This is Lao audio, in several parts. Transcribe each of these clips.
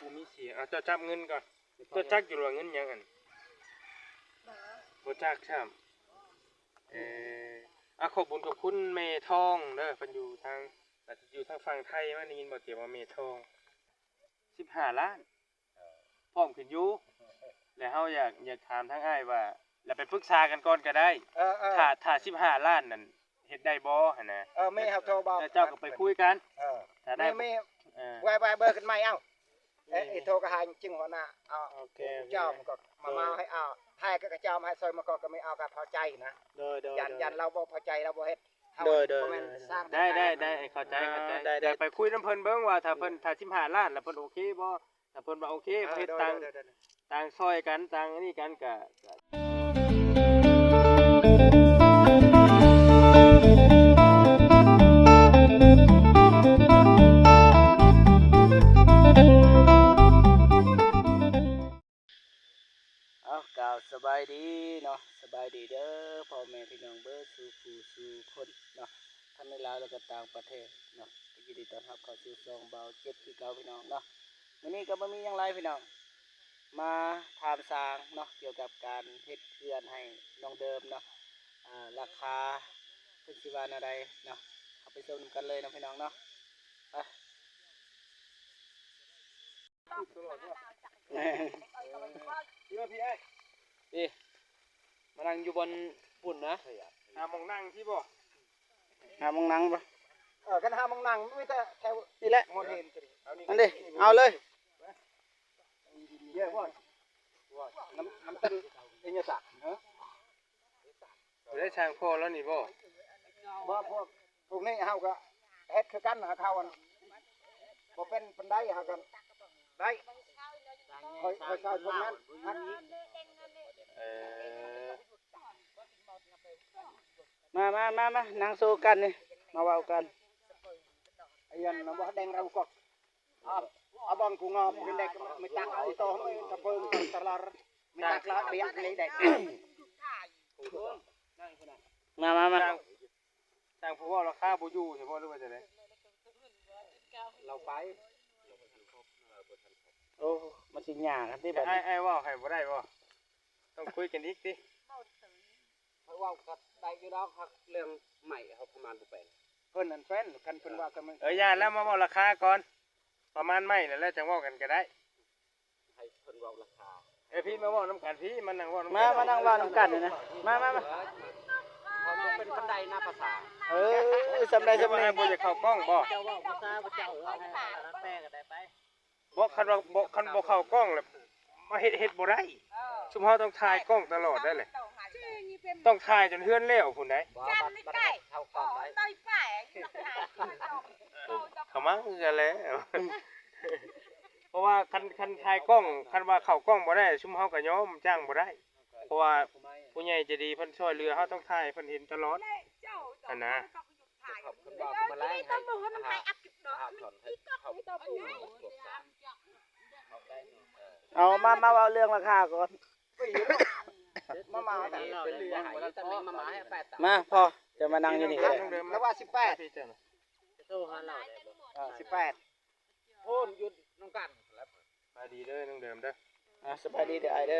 ບໍ່ມີສຽງ. ເອົາ ເຈົ້າຈັບເງິນກ່ອນ. ເຈົ້າຈັກຢູ່ວ່າເງິນຫຍັງຫັ້ນ? ບໍ່ຈັກຊ້ຳ. ເອີ ອາ ຂອບບຸນຂອບຄຸນແມ່ທອງເດີ ເພິ່ນຢູ່ທາງ ອາດຈະຢູ່ທາງຝັ່ງໄທ. ມາໄດ້ຍິນບໍ່ ເຈົ້າວ່າແມ່ທອງ ສິບຫ້າລ້ານ ພ້ອມຂຶ້ນຢູ່. ແລະ ເຮົາຢາກ ຢາກຖາມທາງອ້າຍວ່າ ແລ້ວໄປປຶກສາກັນກ່ອນກໍໄດ້. ເອີໆ ຖ້າ ຖ້າສິບຫ້າລ້ານນັ້ນ ເຮັດໄດ້ບໍ່ຫັ້ນນະ? ເອີ ແມ່ເຮົາໂທບອກ ແລ້ວເຈົ້າກໍໄປຄຸຍກັນ. ເອີ ຖ້າໄດ້ ແມ່ ແມ່ ເອີ ໄວ້ ໄວ້ເບີຂຶ້ນໃໝ່ເອົາ. ເອີ ໂທກໍຫາຈຶ່ງຫົວໜ້າ ເອົາ ໂອເຄ ເຈົ້າມັນກໍມາ ມາໃຫ້ເອົາ ໃຫ້ກໍກະເຈົ້າມາໃຫ້ຊ່ອຍມາກໍ ກໍແມ່ເອົາກໍພໍໃຈນະ. ໂດຍໆ ຢ້ານ ຢ້ານລາວບໍ່ພໍໃຈ ລາວບໍ່ເຮັດ. ໂດຍໆ ບໍ່ແມ່ນສ້າງ ໄດ້ ໄດ້ ໄດ້ ເຂົ້າໃຈ ເຂົ້າໃຈ. ໄດ້ ໄດ້ ໄດ້ ໄປຄຸຍນຳເພິ່ນເບິ່ງວ່າ ຖ້າເພິ່ນ ຖ້າສິບຫ້າລ້ານ ແລ້ວເພິ່ນໂອເຄບໍ່? ຖ້າເພິ່ນວ່າໂອເຄ ເອີ ເຮັດ ໂດຍໆ ຕ່າງ ຕ່າງຊ່ອຍກັນ ຕ່າງອັນນີ້ກັນກະ ເອົາ ກ່າວສະບາຍດີເນາະ ສະບາຍດີເດີພໍ່ແມ່ພີ່ນ້ອງເບິດສູ່ຜູ້ສູ່ຄົນເນາະ ທັງໃນລາວ ແລະ ກໍຕ່າງປະເທດເນາະ. ກໍຍິນດີຕ້ອນຮັບເຂົ້າສູ່ຊ່ອງບ່າວເຈັດຄືເກົ່າພີ່ນ້ອງເນາະ. ມື້ນີ້ກໍບໍ່ມີຫຍັງຫຼາຍພີ່ນ້ອງ ມາຖາມສາງເນາະ ກ່ຽວກັບການເຮັດເຮືອນໃຫ້ນ້ອງເດີມເນາະ. ອາ ລາຄາເພິ່ນຊິວ່າແນວໃດເນາະ ເຮົາໄປຊົມນຳກັນເລີຍເນາະພີ່ນ້ອງເນາະ. ໄປ. ເອີ ພີ່ ມານັ່ງຢູ່ບ່ອນພຸ້ນນະ. ຫາໝ່ອງນັ່ງທີ່ບໍ່? ຫາໝ່ອງນັ່ງບໍ່? ເອີ ຄັນຫາໝ່ອງນັ່ງມີແຕ່ແຖວນີ້ແຫຼະ ໝົດເຫັນ. ນັ້ນເດ້ ເອົາເລີຍ. ເຍອະບໍ່? ນ້ຳ ນ້ຳຕົ້ນເອຍະສະ ເອີ ບໍ່ໄດ້ຊ່າງພໍ່ລາວນີ້ບໍ່? ບໍ່ ພວກ ພວກນີ້ເຮົາກໍເຮັດຄືກັນ ຫາເຂົາອັນບໍ່ເປັນປານໃດ ເຮົາກໍໄດ້ ຄ່ອຍ ຄ່ອຍຊ່ອຍພວກນັ້ນ. ເອີ ມາ ມາ ມາ ມາ ນັ່ງໂຊກັນນີ້ ມາເວົ້າກັນ. ອາຍັນນະບໍ່ແດງເຮົາກໍ ອາ ອາບັງກຸງອມເດັກ ໄມ່ຕັກເອົາໂຕ ໄມ່ຕະເປີງຕະລາ ໄມ່ຕັກລະເບຍເລີຍເດັກ. ມາ ມາ ມາ ຊ່າງ ຊ່າງຜູ້ເວົ້າລາຄາບໍ່ຢູ່ໃຊ່ບໍ່ ຫຼືວ່າຈັ່ງໃດ? ລາວໄປ ໂອ້ ມັນຊິຍາກກັນຕິບັດນີ້. ອ້າຍ ອ້າຍເວົ້າໃຫ້ບໍ່ໄດ້ບໍ່? ຕ້ອງຄຸຍກັນອີກຕິ. ຂ້ອຍເວົ້າກໍໄດ້ຢູ່ດອກ ຫາກເລື່ອງໄມ້ເຮົາປະມານບໍ່ເປັນ. ເພິ່ນນັ້ນເປັນ ຄັນເພິ່ນເວົ້າກັນມັນ ເອີ ຢ່າແລ້ວ ມາເວົ້າລາຄາກ່ອນ ປະມານໄມ້ແລ້ວ ແລ້ວຈັ່ງເວົ້າກັນກໍໄດ້. ໃຫ້ເພິ່ນເວົ້າລາຄາ. ເອີ ພີ່ມາເວົ້ານຳກັນ ພີ່ມານັ່ງເວົ້ານຳກັນ ມາ ມານັ່ງເວົ້ານຳກັນນີ້ນະ. ມາ ມາ ມາ ເຮົາເປັນປານໃດນະພາສາ. ເອີ ສ່ຳໃດສ່ຳໜຶ່ງ. ບໍ່ຢາກເຂົ້າກ້ອງບໍ່? ເຈົ້າເວົ້າພາສາພະເຈົ້າ ເອີ ໃຫ້ແປກໍໄດ້ໄປ. ບໍ່ ຄັນວ່າບໍ່ ຄັນບໍ່ເຂົ້າກ້ອງແລ້ວມາເຮັດ ເຮັດບໍ່ໄດ້. ຊຸມເຮົາຕ້ອງຖ່າຍກ້ອງຕະຫຼອດໄດ້ແຫຼະ ຕ້ອງຖ່າຍຈົນເຮືອນແລ້ວພຸ້ນໃດ໋. ເຂົ້າມາຄືກັນແຫຼະ ເພາະວ່າຄັນ ຄັນຖ່າຍກ້ອງ ຄັນວ່າເຂົ້າກ້ອງບໍ່ໄດ້ ຊຸມເຮົາກໍຍອມຈ້າງບໍ່ໄດ້ ເພາະວ່າຜູ້ໃຫຍ່ໃຈດີເພິ່ນຊ່ວຍເຫຼືອ ເຮົາຕ້ອງຖ່າຍໃຫ້ເພິ່ນເຫັນຕະຫຼອດຫັ້ນນະ. ເອົາ ມາ ມາເວົ້າເລື່ອງລາຄາກ່ອນ. ມາ ມາ ມາ ພໍ່ ຈະມານັ່ງຢູ່ນີ້ກໍໄດ້. ລາວວ່າສິບແປດ ສິບແປດ ໂອ້ ຢູ່ນຳກັນ. ສະບາຍດີເດີນ້ອງເດີມເດີ. ອ່າ ສະບາຍດີເດີອ້າຍເດີ.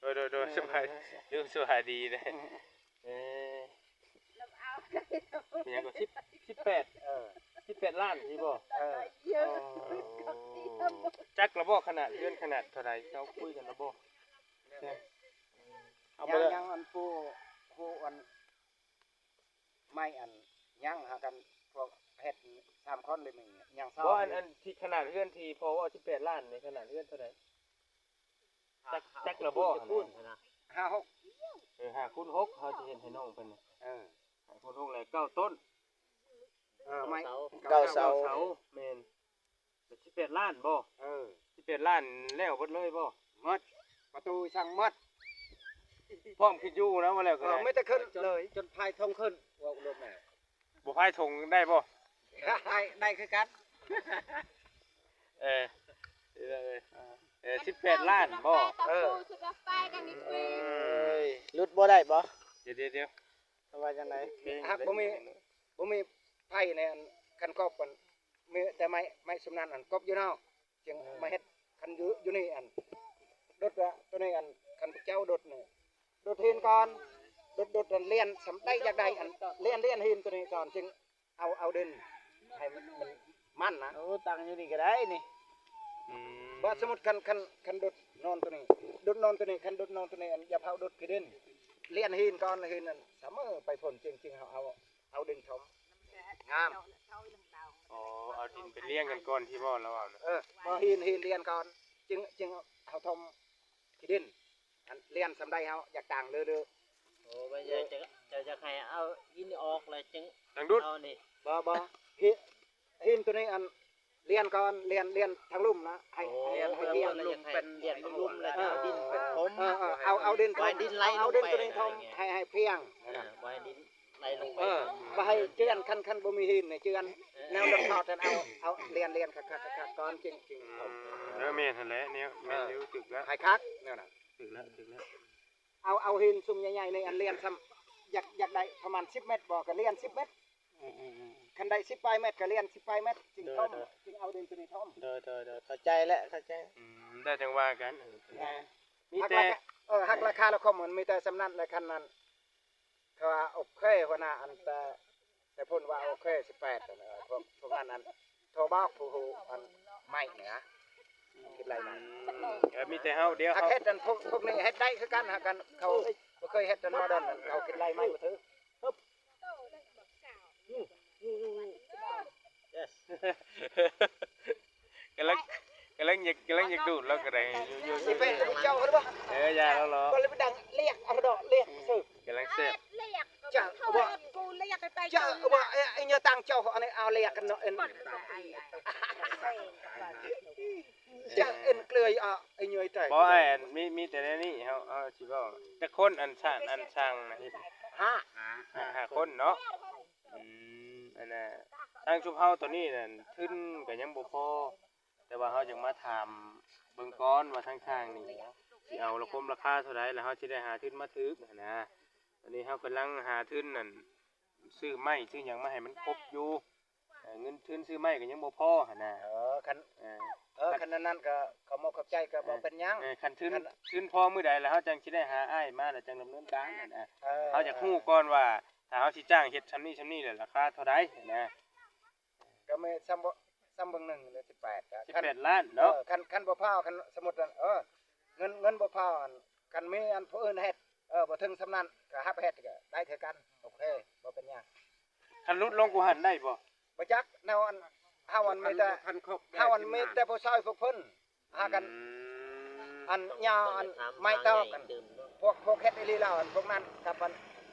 ໂດຍ ໂດຍ ໂດຍ ສະບາຍ ຢູ່ ສະບາຍດີເດີ. ເອີ ເປັນຫຍັງກໍສິບ ສິບແປດ ເອີ ສິບແປດລ້ານນີ້ບໍ່? ເອີ ຈັກລະບໍ່ຂະໜາດເຮືອນຂະໜາດເທົ່າໃດ ເຈົ້າຄຸຍກັນລະບໍ່? ເອົາ ຍັງ ຍັງ ອັນຜູ້ ຜູ້ ອັນ ໄມ້ອັນຍັງຫາກັນ ພວກເຮັດສາມຄົນເລີຍ ຍັງເຊົາ. ບໍ່ ອັນ ອັນທີ່ຂະໜາດເຮືອນທີ່ພໍ່ເວົ້າສິບແປດລ້ານນີ້ ຂະໜາດເຮືອນເທົ່າໃດ? ຈັກ ຈັກລະບໍ່ຫັ້ນນະ? ຫ້າຫົກ ເອີ ຫ້າຄູນຫົກ ເຮົາຊິເຮັດໃຫ້ນ້ອງເພິ່ນນະ. ເອີ ຫ້າຄູນຫົກ ແລ້ວເກົ້າຕົ້ນ. ເອີ ໄມ້ ເກົ້າເສົາ ເກົ້າເສົາ ແມ່ນ. ສິບແປດລ້ານບໍ່? ເອີ ສິບແປດລ້ານແລ້ວເບິດເລີຍບໍ່? ໝົດ ປະຕູຊ່າງໝົດ ພ້ອມຂຶ້ນຢູ່ນະ ວ່າແລ້ວກໍ ເອີ ໄດ້ ມີແຕ່ຂຶ້ນເລີຍ ຈົນພາຍຖົງຂຶ້ນ. ເວົ້າລົມແລ້ວ ບໍ່ພາຍຖົງໄດ້ບໍ່? ໄດ້ ໄດ້ຄືກັນ. ເອີ ເອີ ເອີ ສິບແປດລ້ານບໍ່? ເອີ ເອີຍ ຫຼຸດບໍ່ໄດ້ບໍ່? ດຽວ ດຽວ ດຽວ ເຂົາວ່າຈັ່ງໃດ? ຫາກບໍ່ມີ ບໍ່ມີໄຜໃນອັນ ຄັນກອບ ອັນ ມີແຕ່ໄມ້ ໄມ້ຊຸມນັ້ນ ອັນກອບຢູ່ນອກ ຈຶ່ງມາເຮັດ ຄັນຢູ່ ຢູ່ນີ້ອັນ ດຸດວ່າໂຕນີ້ອັນ ຄັນພວກເຈົ້າດຸດນີ້ ດຸດຫີນກ່ອນ ດຸດ ດຸດອັນລຽນສ່ຳໃດຢາກໄດ້ອັນ ລຽນ ລຽນຫີນໂຕນີ້ກ່ອນ ຈຶ່ງເອົາ ເອົາດິນໃຫ້ມັນ ມັນນະ. ໂອ້ ຕັ້ງຢູ່ນີ້ກໍໄດ້ນີ້. ອືມ ບໍ່ ສົມມຸດຄັນ ຄັນ ຄັນດຸດໂນນໂຕນີ້ ດຸດໂນນໂຕນີ້ ຄັນດຸດໂນນໂຕນີ້ ອັນຢ່າເຜົາດຸດຂີ້ດິນ ລຽນຫີນກ່ອນ ຫີນນັ້ນສະເໝີໄປພຸ້ນ ຈຶ່ງ ຈຶ່ງເຮົາເອົາ ເອົາດິນຖົມ ງາມ. ອໍ ເອົາດິນໄປລຽງກັນກ່ອນທີ່ເວົ້າລະວ່ານະ. ເອີ ບໍ່ ຫີນ ຫີນລຽນກ່ອນ ຈຶ່ງ ຈຶ່ງເຮົາຖົມຂີ້ດິນ ອັນລຽນສ່ຳໃດເຮົາຢາກຕັ້ງເລີ ໂອ້ ບໍ່ ເຈົ້າ ເຈົ້າຢາກໃຫ້ເອົາຫີນນີ້ອອກແລ້ວຈຶ່ງ ຈັ່ງດຸດ. ເອົານີ້ ບໍ່ ບໍ່ ຫີນ ຫີນໂຕນີ້ອັນລຽນກ່ອນ ລຽນ ລຽນທາງລຸ່ມນະ ໃຫ້ ໂອ້ ໃຫ້ ໃຫ້ລຽນ ເອີ ລຽນໃຫ້ ລຽນລຸ່ມໆ ແລ້ວເອົາດິນໄປຖົມ ເອີ ເອີ ເອົາ ເອົາດິນຖົມ ເອົາດິນໂຕນີ້ຖົມໃຫ້ ໃຫ້ພຽງ ເອີ ບໍ່ໃຫ້ດິນ ໄຫຼລົງໄປ ເອີ ບໍ່ໃຫ້ເຈື່ອນ ຄັນ ຄັນບໍ່ມີຫີນນີ້ເຈື່ອນ ເອີ ແນວລົງທອດນັ້ນ ເອົາ ເອົາລຽນ ລຽນຄັກໆ ຄັກໆ ກ່ອນ ຈຶ່ງ ຈຶ່ງ ອືມ ເອີ ແມ່ນຫັ້ນແຫຼະ ແນວ ແມ່ນຢູ່ ເອີ ຖືກແລ້ວ ໃຫ້ຄັກແນວນັ້ນ ຖືກແລ້ວ ຖືກແລ້ວ ເອົາ ເອົາຫີນຊຸມໃຫຍ່ໆ ນີ້ ອັນລຽນສ່ຳ ຢາກ ຢາກໄດ້ປະມານສິບແມັດບໍ່ ກໍລຽນສິບແມັດ ອືມໆໆ ຄັນໄດ້ສິບປາຍແມັດ ກໍລຽນສິບປາຍແມັດ ຈຶ່ງຖົມ ໂດຍໆ ຈຶ່ງເອົາດິນໂຕນີ້ຖົມ ໂດຍໆໆ ເຂົ້າໃຈແຫຼະ ເຂົ້າໃຈ ອືມ ໄດ້ຈັ່ງວ່າກັນ ເອີ ມີແຕ່ ເອີ ຫັກລາຄາລະຄົມ ມັນມີແຕ່ສ່ຳນັ້ນແຫຼະ ຄັນນັ້ນ ເຂົາວ່າໂອເຄ ຫົວໜ້າ ອັນ ແຕ່ ແຕ່ພຸ້ນວ່າໂອເຄ ສິບແປດ ເອີ ພວກ ພວກນັ້ນ ອັນ ໂທບອກຜູ້ຮູ້ ອັນ ໄມ້ນີ້ນະ ຄິດໄລ່ໄມ້ ອືມ ເອີ ມີແຕ່ເຮົາ ດຽວເຮົາ ຫາກເຮັດ ອັນ ພວກ ພວກນີ້ເຮັດໄດ້ຄືກັນ ຫາກ ອັນ ເຂົາບໍ່ເຄີຍເຮັດ ອັນ ໂມເດີນ ເຂົາຄິດໄລ່ໄມ້ບໍ່ຖືກ. ກຳລັງ ກຳລັງຢາກ ກຳລັງຢາກດູດລາວກໍໄດ້ ຢູ່ ຢູ່ ຢູ່ ຊິເປັນເຈົ້າຫຼືບໍ່? ເອີ ຢ່າລາວຫຼອກ ບໍ່ໄດ້ໄປດັງລຽກ ອາດອກລຽກຊື່ ກຳລັງແຊບ ເຈົ້າບໍ່ ເຈົ້າບໍ່ ເອີ ເອີ ຢ່າຕັ້ງເຈົ້າ ອັນນີ້ເອົາລຽກກັນເນາະ ເອີ ເຈົ້າເອີ້ນເກືອຍ ອາ ໄອ້ຍ່ອຍຕາຍ ບໍ່ ອ້າຍ ອັນ ມີ ມີແຕ່ແນວນີ້ ເຮົາ ເຮົາຊິເວົ້າ ຈັກຄົນ ອັນ ຊ່າງ ອັນ ຊ່າງນະ ເຮັດ ຫ້າ ຫ້າ ຫ້າຄົນເນາະ ອືມ ອັນນ່າ ທາງຊຸມເຮົາໂຕນີ້ນັ້ນ ທຶນກໍຍັງບໍ່ພໍ ແຕ່ວ່າເຮົາຢາກມາຖາມເບິ່ງກ່ອນວ່າທາງຊ່າງນີ້ຊິເອົາລະຄົມລາຄາເທົ່າໃດ ແລ້ວເຮົາຊິໄດ້ຫາທຶນມາຖືກຫັ້ນນະ. ຕອນນີ້ເຮົາກຳລັງຫາທຶນນັ້ນ ຊື້ໄມ້ຊື້ຫຍັງມາໃຫ້ມັນຄົບຢູ່ ເອີ ເງິນທຶນຊື້ໄມ້ກໍຍັງບໍ່ພໍຫັ້ນນະ. ເອີ ຄັນ ເອີ ເອີ ຄັນນັ້ນກໍຂອບມຸກຂອບໃຈກໍບໍ່ເປັນຫຍັງ. ເອີ ຄັນທຶນ ທຶນພໍມື້ໃດ ແລ້ວເຮົາຈັ່ງຊິໄດ້ຫາອ້າຍມາ ແລ້ວຈັ່ງດຳເນີນການຫັ້ນນະ. ເອີ ເຮົາຢາກຮູ້ກ່ອນວ່າ ຖ້າເຮົາຊິຈ້າງເຮັດຊ່ຳນີ້ຊ່ຳນີ້ ແລ້ວລາຄາເທົ່າໃດຫັ້ນນະ. ກໍມີຊ່ຳ ຊ່ຳເບິ່ງໜຶ່ງ ສິບແປດ ສິບແປດລ້ານເນາະ. ເອີ ຄັນ ຄັນບໍ່ພໍ ຄັນສົມມຸດ ເອີ ເງິນ ເງິນບໍ່ພໍ ຄັນມີອັນຜູ້ອື່ນເຮັດ ເອີ ບໍ່ເຖິງຊ່ຳນັ້ນ ກໍຮັບເຮັດກໍໄດ້ຄືກັນ. ໂອເຄ ບໍ່ເປັນຫຍັງ. ຄັນຫຼຸດລົງກວ່າຫັ້ນໄດ້ບໍ່? ບໍ່ຈັກ ແນວອັນ ເຮົາອັນມີແຕ່ ເຮົາອັນມີແຕ່ຜູ້ຊ່ອຍພວກເພິ່ນ ຫາກັນ ອືມ ອັນຍາວອັນໄມ້ຕອກກັນ ພວກ ພວກເຮັດອີ່ຫຼີລາວ ພວກນັ້ນກັບອັນ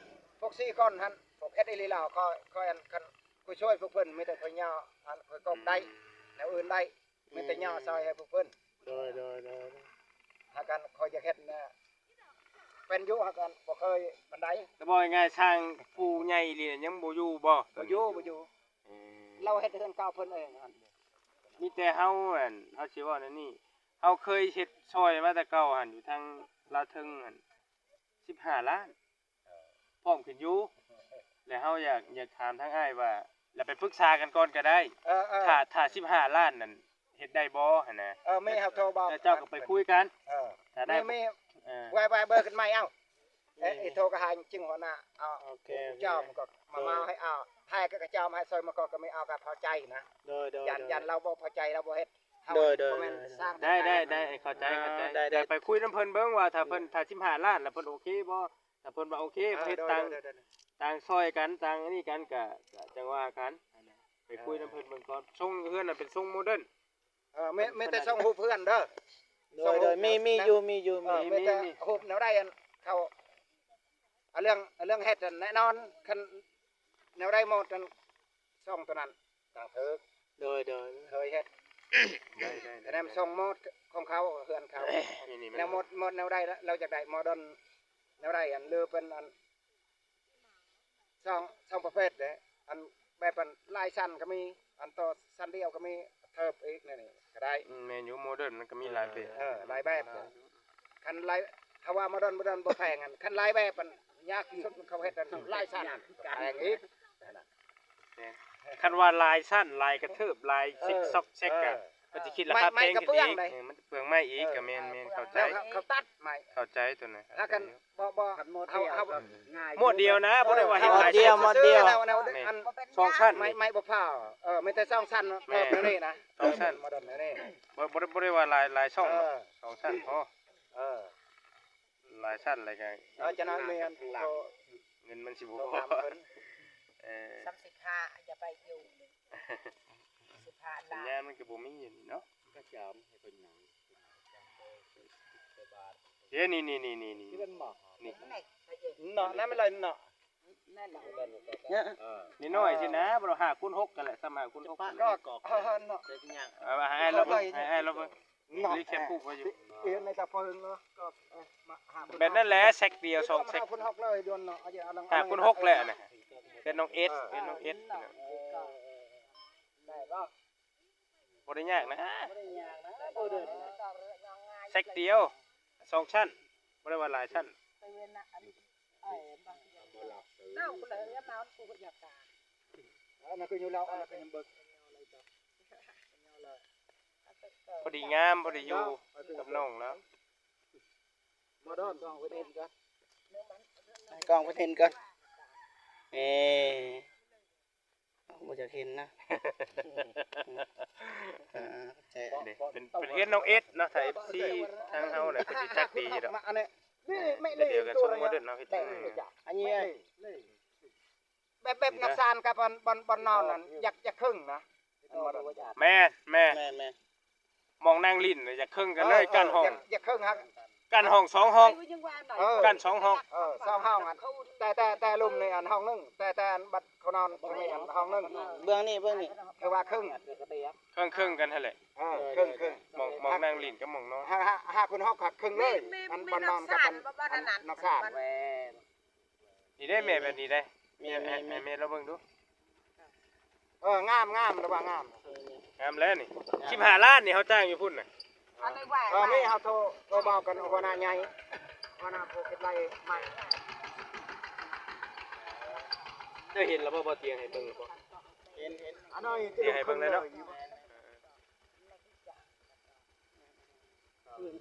ພວກສີ່ຄົນຫັ້ນ ພວກເຮັດອີ່ຫຼີລາວ ຂ້ອຍ ຂ້ອຍອັນ ຄັນຜູ້ຊ່ອຍພວກເພິ່ນ ມີແຕ່ຂ້ອຍຍາວ ອັນຂ້ອຍກົກໄດ້ ອືມ ແນວອື່ນໄດ້ ມີແຕ່ຍາວຊ່ອຍໃຫ້ພວກເພິ່ນ. ໂດຍ ໂດຍ ໂດຍ ຫາກັນຂ້ອຍຢາກເຮັດນະ ເປັນຢູ່ ຫາກັນບໍ່ເຄີຍປານໃດ. ແຕ່ເວົ້າງ່າຍໆ ຊ່າງຜູ້ໃຫຍ່ອີ່ຫຼີຍັງບໍ່ຢູ່ບໍ່? ບໍ່ຢູ່ ບໍ່ຢູ່. ເອີ ລາວເຮັດເຮືອນເກົ່າເພິ່ນເອງຫັ້ນ. ມີແຕ່ເຮົາ ອັນ ເຮົາຊິເວົ້າແນວນີ້ ເຮົາເຄີຍເຮັດຊ່ອຍມາແຕ່ເກົ່າຫັ້ນ ຢູ່ທາງລາວເທິງຫັ້ນ ສິບຫ້າລ້ານ ເອີ ພ້ອມຂຶ້ນຢູ່. ແລະເຮົາຢາກ ຢາກຖາມທາງອ້າຍວ່າ ແລະໄປປຶກສາກັນກ່ອນກໍໄດ້. ເອີ ເອີ ຖ້າ ຖ້າສິບຫ້າລ້ານນັ້ນ ເຮັດໄດ້ບໍ່ຫັ້ນນະ? ເອີ ມີ ເຮົາໂທບອກ ເຈົ້າກໍໄປຄຸຍກັນ. ເອີ ຖ້າໄດ້ ມີ ມີ ເອີ ໄວ້ ໄວ້ເບີຂຶ້ນໃໝ່ ເອົາ ເອີ ໂທກໍຫາຈຶ່ງຫົວໜ້າ ເອົາ ໂອເຄ ເຈົ້າມັນກໍມາ ໂດຍ ມາໃຫ້ ເອົາ ໃຫ້ກໍເຈົ້າມາໃຫ້ຊ່ອຍ ມັນກໍ ກໍມີ ເອົາ ກໍພໍໃຈນະ. ໂດຍ ໂດຍ ຢ້ານ ໂດຍ ຢ້ານລາວບໍ່ພໍໃຈ ລາວບໍ່ເຮັດ. ໂດຍ ໂດຍ ບໍ່ແມ່ນ ໂດຍ ສ້າງ ໄດ້ ໄດ້ ໄດ້ ເຂົ້າໃຈ ເຂົ້າໃຈ. ໄດ້ ໄດ້ ໄດ້ ໄປຄຸຍນຳເພິ່ນເບິ່ງວ່າ ຖ້າເພິ່ນ ຖ້າສິບຫ້າລ້ານ ແລ້ວເພິ່ນໂອເຄບໍ່? ຖ້າເພິ່ນວ່າໂອເຄ ເຮັດຕ່າງ ຕ່າງຊ່ອຍກັນ ຕ່າງອັນນີ້ກັນ ກະ ກະຈັ່ງວ່າກັນ ໄປຄຸຍນຳເພິ່ນເບິ່ງກ່ອນ. ຊົງເຮືອນນະເປັນຊົງໂມເດີນ. ເອີ ມີ ມີແຕ່ຊົງຮູບເຮືອນເດີ. ໂດຍ ໂດຍ ມີ ມີຢູ່ ມີຢູ່ ມີ ມີແຕ່ຮູບແນວໃດ ອັນເຂົາ ເລື່ອງ ເລື່ອງເຮັດນັ້ນແນ່ນອນ ຄັນແນວໃດໝົດ ອັນ ຊ່ອງໂຕນັ້ນຕ່າງເທີກ. ໂດຍ ໂດຍ ເຄີຍເຮັດ. ໄດ້ ໄດ້ ໄດ້ ແນມຊ່ອງໂມດຂອງເຂົາ ເຮືອນເຂົາ ນີ້ ນີ້ ແນວໂມດ ໂມດແນວໃດ ລາວຢາກໄດ້ໂມເດີນແນວໃດ ອັນ ຫຼືເປັນອັນ ຊ່ອງ ຊ່ອງປະເພດເດ້ ອັນ ແບບອັນຫຼາຍຊັ້ນກໍມີ ອັນຕໍ່ຊັ້ນດຽວກໍມີ ເທີບອີກ ແນວນີ້ກໍໄດ້. ອືມ ແມ່ນຢູ່ ໂມເດີນມັນກໍມີຫຼາຍແບບ. ເອີ ຫຼາຍແບບ. ຄັນຫຼາຍ ຖ້າວ່າໂມເດີນ ໂມເດີນບໍ່ແພງ ອັນ ຄັນຫຼາຍແບບ ອັນ ຍາກທີ່ສຸດ ມັນເຂົາເຮັດ ອັນ ຫຼາຍຊັ້ນ ແພງອີກ. ແມ່ນ ຄັນວ່າຫຼາຍຊັ້ນ ຫຼາຍກະເທີບ ຫຼາຍ ເອີ ຊິກຊອກແຊກ ເອີ ກະ ເພິ່ນຊິຄິດລາຄາແພງຂຶ້ນອີກ ເອີ ມັນຈະເປືອງໄມ້ອີກ ເອີ ກໍແມ່ນໆ ເຂົ້າໃຈ ເຂົາຕັດໄມ້ ເຂົ້າໃຈຕົວນັ້ນ ຖ້າກັນບໍ່ ບໍ່ ຄັນໝົດ ເຮົາ ດຽວ ເຮົາ ໝົດດຽວນະ ບໍ່ໄດ້ວ່າເຮັດຫຼາຍ ໝົດດຽວ ໝົດດຽວ ອັນ ສອງຊັ້ນ ໄມ້ ໄມ້ບໍ່ພໍ ເອີ ມີແຕ່ສອງຊັ້ນ ແມ່ນ ແບບນີ້ນະ ສອງຊັ້ນ ບໍ່ ບໍ່ໄດ້ ບໍ່ໄດ້ວ່າຫຼາຍ ຫຼາຍຊ່ອງ ເອີ ສອງຊັ້ນພໍ ເອີ ຫຼາຍຊັ້ນແລ້ວກໍ ເອີ ຈະນັ້ນແມ່ນ ເງິນມັນຊິບໍ່ພໍ ເອີ ສາມສິບຫ້າ ຢ່າໄປຢູ່ ສິບຫ້າ ລ້ານ ສັນຍານມັນກໍບໍ່ມີຢູ່ນີ້ເນາະ ກະຈາມໃຫ້ເພິ່ນຫຍັງ ເດ້ ນີ້ໆໆໆ ນີ້ ນີ້ ນີ້ ນີ້ ນີ້ ເນາະ ນັ້ນແມ່ນລະເນາະ ນັ້ນແຫຼະ ເອີ ນ້ອຍໆ ຊີ້ນະ ບໍ່ ຫ້າຄູນຫົກ ກັນແຫຼະ ສ່ຳຫ້າຄູນຫົກ ກໍ ກໍ ເອີ ເນາະ ເອີ ໃຫ້ອ້າຍລາວເບິ່ງ ໃຫ້ອ້າຍລາວເບິ່ງ ເນາະ ລີແຄບຮູບໄວ້ຢູ່ ເອີ ໃນຕາເພິງເນາະ ກໍ ເອີ ມາຫາ ແບບນັ້ນແຫຼະ ແຊັກດຽວ ສອງແຊັກ ຫ້າຄູນຫົກເລີຍ ດ່ວນເນາະ ຫ້າຄູນຫົກແຫຼະນະ ເປັນນ້ອງເອັດ ເອີ ເປັນນ້ອງເອັດ ເອີ ເອີ ໄດ້ບໍ່? ບໍ່ໄດ້ຍາກນະ ບໍ່ໄດ້ຍາກນະ ບໍ່ເດີນນະ ແຊັກດຽວ ສອງຊັ້ນ ບໍ່ໄດ້ວ່າຫຼາຍຊັ້ນ ອັນນັ້ນຄືຢູ່ລາວ ອັນນັ້ນຄືຍັງເບິ່ງ ພໍດີງາມ ພໍດີຢູ່ກັບນ້ອງລາວ ໃຫ້ກ້ອງເພິ່ນເຫັນກ່ອນ ໃຫ້ກ້ອງເພິ່ນເຫັນກ່ອນ ເອີ ບໍ່ຢາກເຫັນນະ ອ່າ ເອີ ເດ້ ເປັນ ເປັນເຮືອນນ້ອງເອັດເນາະ ຖ້າເອັຟຊີທາງເຮົານະ ເພິ່ນຊິຈັກດີຢູ່ດອກ ອັນນີ້ ນີ້ ນີ້ ດຽວກໍສົ່ງໂມເດີນເຮົາເຮັດ ອັນນີ້ ແບບ ແບບນັກສານກັບບ່ອນ ບ່ອນ ບ່ອນນອນນັ້ນ ຢາກ ຢາກເຄິ່ງນະ ແມ່ນ ແມ່ນ ແມ່ນ ໝ່ອງນັ່ງຫຼິ້ນນະ ຢາກເຄິ່ງກັນເລີຍ ເອີ ກັ້ນຫ້ອງ ຢາກ ຢາກເຄິ່ງຫັ້ນ ກັ້ນຫ້ອງສອງຫ້ອງ ເອີ ກັ້ນສອງຫ້ອງ ເອີ ສອງຫ້ອງ ອັນ ແຕ່ ແຕ່ ແຕ່ລຸ່ມນີ້ ອັນ ຫ້ອງໜຶ່ງ ແຕ່ ແຕ່ ອັນ ບັດເຂົານອນ ເບື້ອງນີ້ ເບື້ອງນີ້ ເບື້ອງນີ້ ຄືວ່າເຄິ່ງ ເຄິ່ງ ເຄິ່ງກັນຫັ້ນແຫຼະ ເອີ ເຄິ່ງ ເຄິ່ງ ໝ່ອງ ໝ່ອງນັ່ງຫຼິ້ນກັບໝ່ອງນອນ ຫ້າ ຫ້າ ຫ້າຄູນຫົກ ເຄິ່ງເລີຍ ແມ່ນ ອັນ ແມ່ນ ບ່ອນນອນກັບ ແມ່ນ ອັນ ອັນ ນັກສານ ແມ່ນ ນີ້ເດ້ແມ່ ແບບນີ້ເດ້ ແມ່ ແມ່ ແມ່ ແມ່ລອງເບິ່ງດູ ເອີ ງາມ ງາມ ລະວ່າງາມ ງາມແລ້ວນີ້ ສິບຫ້າລ້ານນີ້ ເຮົາຈ້າງຢູ່ພຸ້ນນະ ເອີ ມີ ເຮົາໂທ ໂທເວົ້າກັນຫົວໜ້າໃຫຍ່ ຫົວໜ້າຜູ້ເຮັດໄລ່ໃໝ່ ເຈົ້າເຫັນແລ້ວບໍ່? ບໍ່ຕຽງໃຫ້ເບິ່ງແລ້ວບໍ່? ເຫັນ ເຫັນ ອັນນັ້ນຕຽງໃຫ້ເບິ່ງແລ້ວເນາະ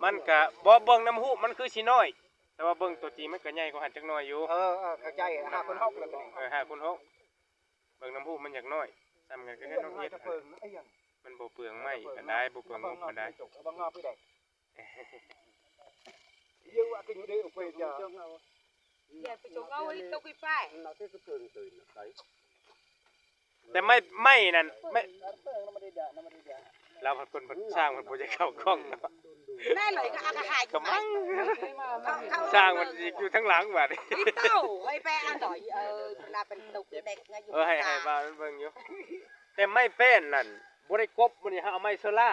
ມັນກະ ບໍ່ ເບິ່ງນຳຮູບມັນຄືຊິນ້ອຍ ແຕ່ວ່າເບິ່ງຕົວຈິງມັນກະໃຫຍ່ກວ່າຫັ້ນຈັກໜ້ອຍຢູ່ ເອີ ເອີ ເຂົ້າໃຈ ຫ້າຄູນຫົກແລ້ວ ເອີ ຫ້າຄູນຫົກ ເບິ່ງນຳຮູບມັນຢາກນ້ອຍ ສ່ຳກັນກັບເຮືອນນ້ອງເອັດ ມັນບໍ່ເປືອງໄມ້ປານໃດ ບໍ່ເປືອງງົບປານໃດ ແຕ່ໄມ້ ໄມ້ນັ້ນ ໄມ້ ລາວເພິ່ນ ເພິ່ນ ເພິ່ນສ້າງເພິ່ນບໍ່ຢາກເຂົ້າກ້ອງເນາະ ແມ່ນເລີຍ ກໍ ກໍມັງ ສ້າງມັນຢູ່ທາງຫຼັງບາດນີ້ ເອີ ເວລາເປັນຕຸກເດັກ ເອີ ໃຫ້ ໃຫ້ວ່າມັນເບິ່ງຢູ່ ແຕ່ໄມ້ແປ້ນນັ້ນບໍ່ໄດ້ກົບ ມື້ນີ້ເຮົາເອົາໄມ້ໂຊລາ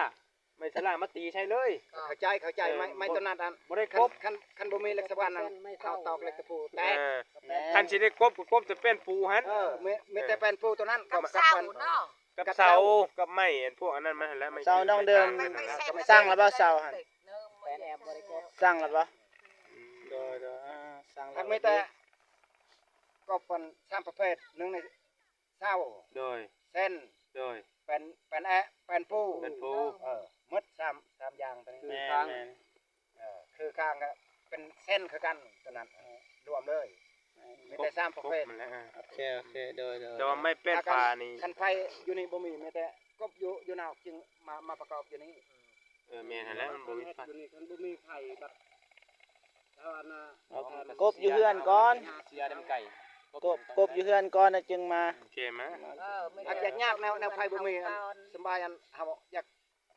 ໄມ້ໂຊລາມາຕີໃສ່ເລີຍ ເຂົ້າໃຈ ເຂົ້າໃຈ ເອີ ໄມ້ ໄມ້ຕົວນັ້ນ ອັນ ບໍ່ໄດ້ກົບ ຄັນ ຄັນ ຄັນບໍ່ມີເຫຼັກສະບານນັ້ນ ເຮົາຕອກເຫຼັກຕະປູແຕກ ເອີ ຄັນຊິໄດ້ກົບກໍກົບແຕ່ແປ້ນປູຫັ້ນ ເອີ ມີ ມີແຕ່ແປ້ນປູຕົວນັ້ນ ກັບ ກັບ ກັບ ກັບເສົາ ກັບໄມ້ ອັນພວກອັນນັ້ນມັນຫັ້ນແຫຼະ ໄມ້ ເສົານ້ອງເດີມ ສ້າງແລ້ວບໍ່ເສົາຫັ້ນ? ສ້າງແລ້ວບໍ່? ໂດຍ ໂດຍ ອ່າ ສ້າງແລ້ວ ມີແຕ່ ກໍເປັນສາມປະເພດ ໜຶ່ງໃນ ເສົາ ໂດຍ ເສັ້ນ ໂດຍ ແປ້ນ ແປ້ນແອະ ແປ້ນປູ ແປ້ນປູ ເອີ ໝົດສາມ ສາມຢ່າງຕົວນີ້ ແມ່ນ ແມ່ນ ເອີ ຄືຂ້າງກໍເປັນເສັ້ນຄືກັນຕົວນັ້ນ ລວມເລີຍ ມີແຕ່ສາມປະເພດ ຄົບໝົດແລ້ວ ໂອເຄ ໂອເຄ ໂດຍ ໂດຍ ແຕ່ວ່າໄມ້ແປ້ນຝານີ້ ຄັນໄຟຢູ່ນີ້ບໍ່ມີ ມີແຕ່ກົບຢູ່ ຢູ່ນອກຈຶ່ງມາ ມາປະກອບຢູ່ນີ້ ເອີ ແມ່ນຫັ້ນແຫຼະ ມັນບໍ່ມີໄຟ ຢູ່ນີ້ຄັນບໍ່ມີໄຟບັດ ເອົາກົບຢູ່ເຮືອນກ່ອນ ເສຍເດ້ ມັນໄກ ກົບ ກົບຢູ່ເຮືອນກ່ອນ ແລ້ວຈຶ່ງມາ ໂອເຄ ມາ ເອີ ມັນຢາກຍາກແນວ ແນວໄຟບໍ່ມີ ອັນສະບາຍ ອັນເຮົາຢາກ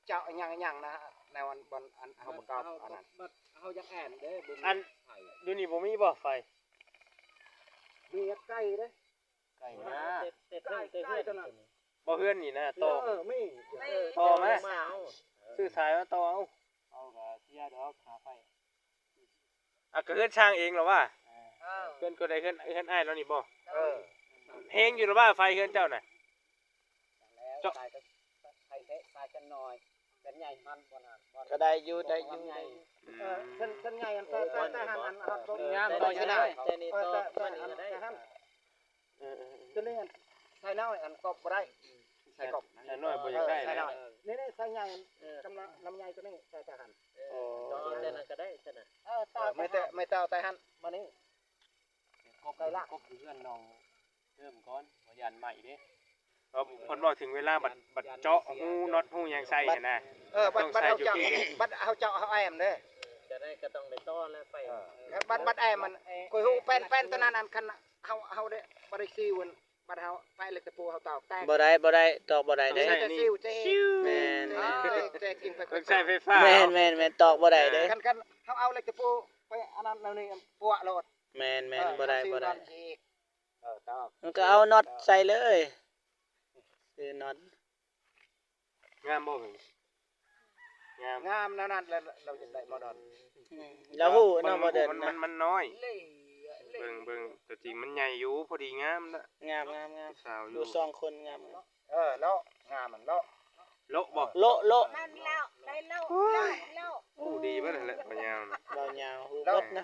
ເຈາະອີຫຍັງອີຫຍັງນະ ແນວອັນ ບ່ອນອັນເຮົາປະກອບອັນນັ້ນ ບັດເຮົາຢາກແອນເດ້ ບໍ່ມີ ອັນ ໄຟ ຢູ່ນີ້ບໍ່ມີບໍ່ໄຟ? ມີໄກເດ້ ໄກນະ ແຕ່ ແຕ່ ແຕ່ເຮືອນ ບໍ່ ເຮືອນນີ້ນະ ຕໍ່ ເອີ ມີ ຕໍ່ມາ ຊື້ສາຍມາຕໍ່ເອົາ ເຮົາກໍເສຍດອກຄ່າໄຟ ອ່ະ ກໍເຮືອນຊ່າງເອງລະວ່າ ເອີ ເຮືອນຄົນໃດ ເຮືອນ ເຮືອນອ້າຍລາວນີ້ບໍ່? ເອີ ແຮງຢູ່ລະວ່າໄຟເຮືອນເຈົ້ານະ ເຈາະ ໄຟເສ ໄຟກັນໜ້ອຍ ກັນໃຫຍ່ຫັ້ນ ບ່ອນຫັ້ນ ບ່ອນ ກໍໄດ້ຢູ່ ໄດ້ຢູ່ ໄດ້ຢູ່ ອືມ ເອີ ເຊິ່ງ ເຊິ່ງໃຫຍ່ຫັ້ນ ແຕ່ ແຕ່ ແຕ່ຫັ້ນ ເອີ ເຮົາ ເອີ ແຕ່ ແຕ່ ແຕ່ນີ້ ເອີ ຕໍ່ ແຕ່ ແຕ່ ມານີ້ກໍໄດ້ ແຕ່ຫັ້ນ ເອີ ເອີ ເອີ ຕົວນີ້ໃສ່ນ້ອຍ ອັນກອບບໍ່ໄດ້ ໃສ່ກອບ ໃສ່ນ້ອຍບໍ່ຢາກໄດ້ ເອີ ໃສ່ນ້ອຍ ເອີ ນີ້ໆ ໃສ່ຫຍັງ ເອີ ກຳລັງ ນ້ຳໃຫຍ່ຕົວນີ້ໃສ່ໃສ່ຫັ້ນ ເອີ ອໍ ຕໍ່ແຕ່ນັ້ນກໍໄດ້ຊັ້ນນະ ເອີ ຕໍ່ ເອີ ແຕ່ ແມ່ແຕ່ ແມ່ແຕ່ເອົາແຕ່ຫັ້ນມານີ້ ກົບ ໃສ່ລະ ກົບຢູ່ເຮືອນນ້ອງເດີມກ່ອນ ບໍ່ຢ້ານໄໝ້ເດ້. ເອີ ເພິ່ນເວົ້າເຖິງເວລາບັດ ບັດເຈາະຮູນັອດຮູຫຍັງໃສ່ຫັ້ນນະ ເອີ ບັດ ບັດເຮົາເຈາະ ບັດເຮົາເຈາະເຮົາແອ້ມເດ້ ຈະໄດ້ກໍຕ້ອງໄດ້ຕໍ່ແລ້ວໄປ ເອີ ບັດ ບັດແອ້ມມັນ ຂ້ອຍຮູ້ແປ້ນ ແປ້ນຕົວນັ້ນ ອັນຄັນເຮົາ ເຮົາໄດ້ ບໍ່ໄດ້ຊີວ ບັດເຮົາໄປເຫຼັກຕະປູເຮົາຕອກແຕກ ບໍ່ໄດ້ ບໍ່ໄດ້ ຕອກບໍ່ໄດ້ເດ້ ຕ້ອງໃຊ້ ແຕ່ ນີ້ ຊິວ ແມ່ນ ເອີ ແຕກ ແຕກກິນໄປ ຕ້ອງໃຊ້ໄຟຟ້າ ແມ່ນ ແມ່ນ ແມ່ນ ຕອກບໍ່ໄດ້ເດ້ ຄັນ ຄັນເຮົາເອົາເຫຼັກຕະປູໄປອັນນັ້ນແນວນີ້ປົວໂລດ ແມ່ນ ແມ່ນ ເອີ ບໍ່ໄດ້ ບໍ່ໄດ້ ເອີ ຕອກ ມັນກໍເອົານັອດໃສ່ເລີຍ ຊື້ນັອດ ງາມບໍ່ເບິ່ງ ງາມ ງາມແນວນັ້ນແຫຼະ ລາວຢາກໄດ້ໂມເດີນ ອືມ ລາວຮູ້ເນາະ ໂມເດີນ ມັນ ມັນ ມັນນ້ອຍ ເບິ່ງ ເບິ່ງ ຕົວຈິງມັນໃຫຍ່ຢູ່ ພໍດີງາມນະ ງາມ ງາມ ງາມ ສາວຢູ່ ຢູ່ສອງຄົນງາມ ເອີ ເລາະ ງາມມັນເລາະ ເລາະບໍ່ ໂລະ ໂລະ ມັນເລາະ ໄດ້ໂລະ ໂອ້ຍ ໂລະ ໂລະ ຮູ້ດີເບິດຫັ້ນແຫຼະ ບ່າວຍາວນະ ບ່າວຍາວຮູ້ເບິດນະ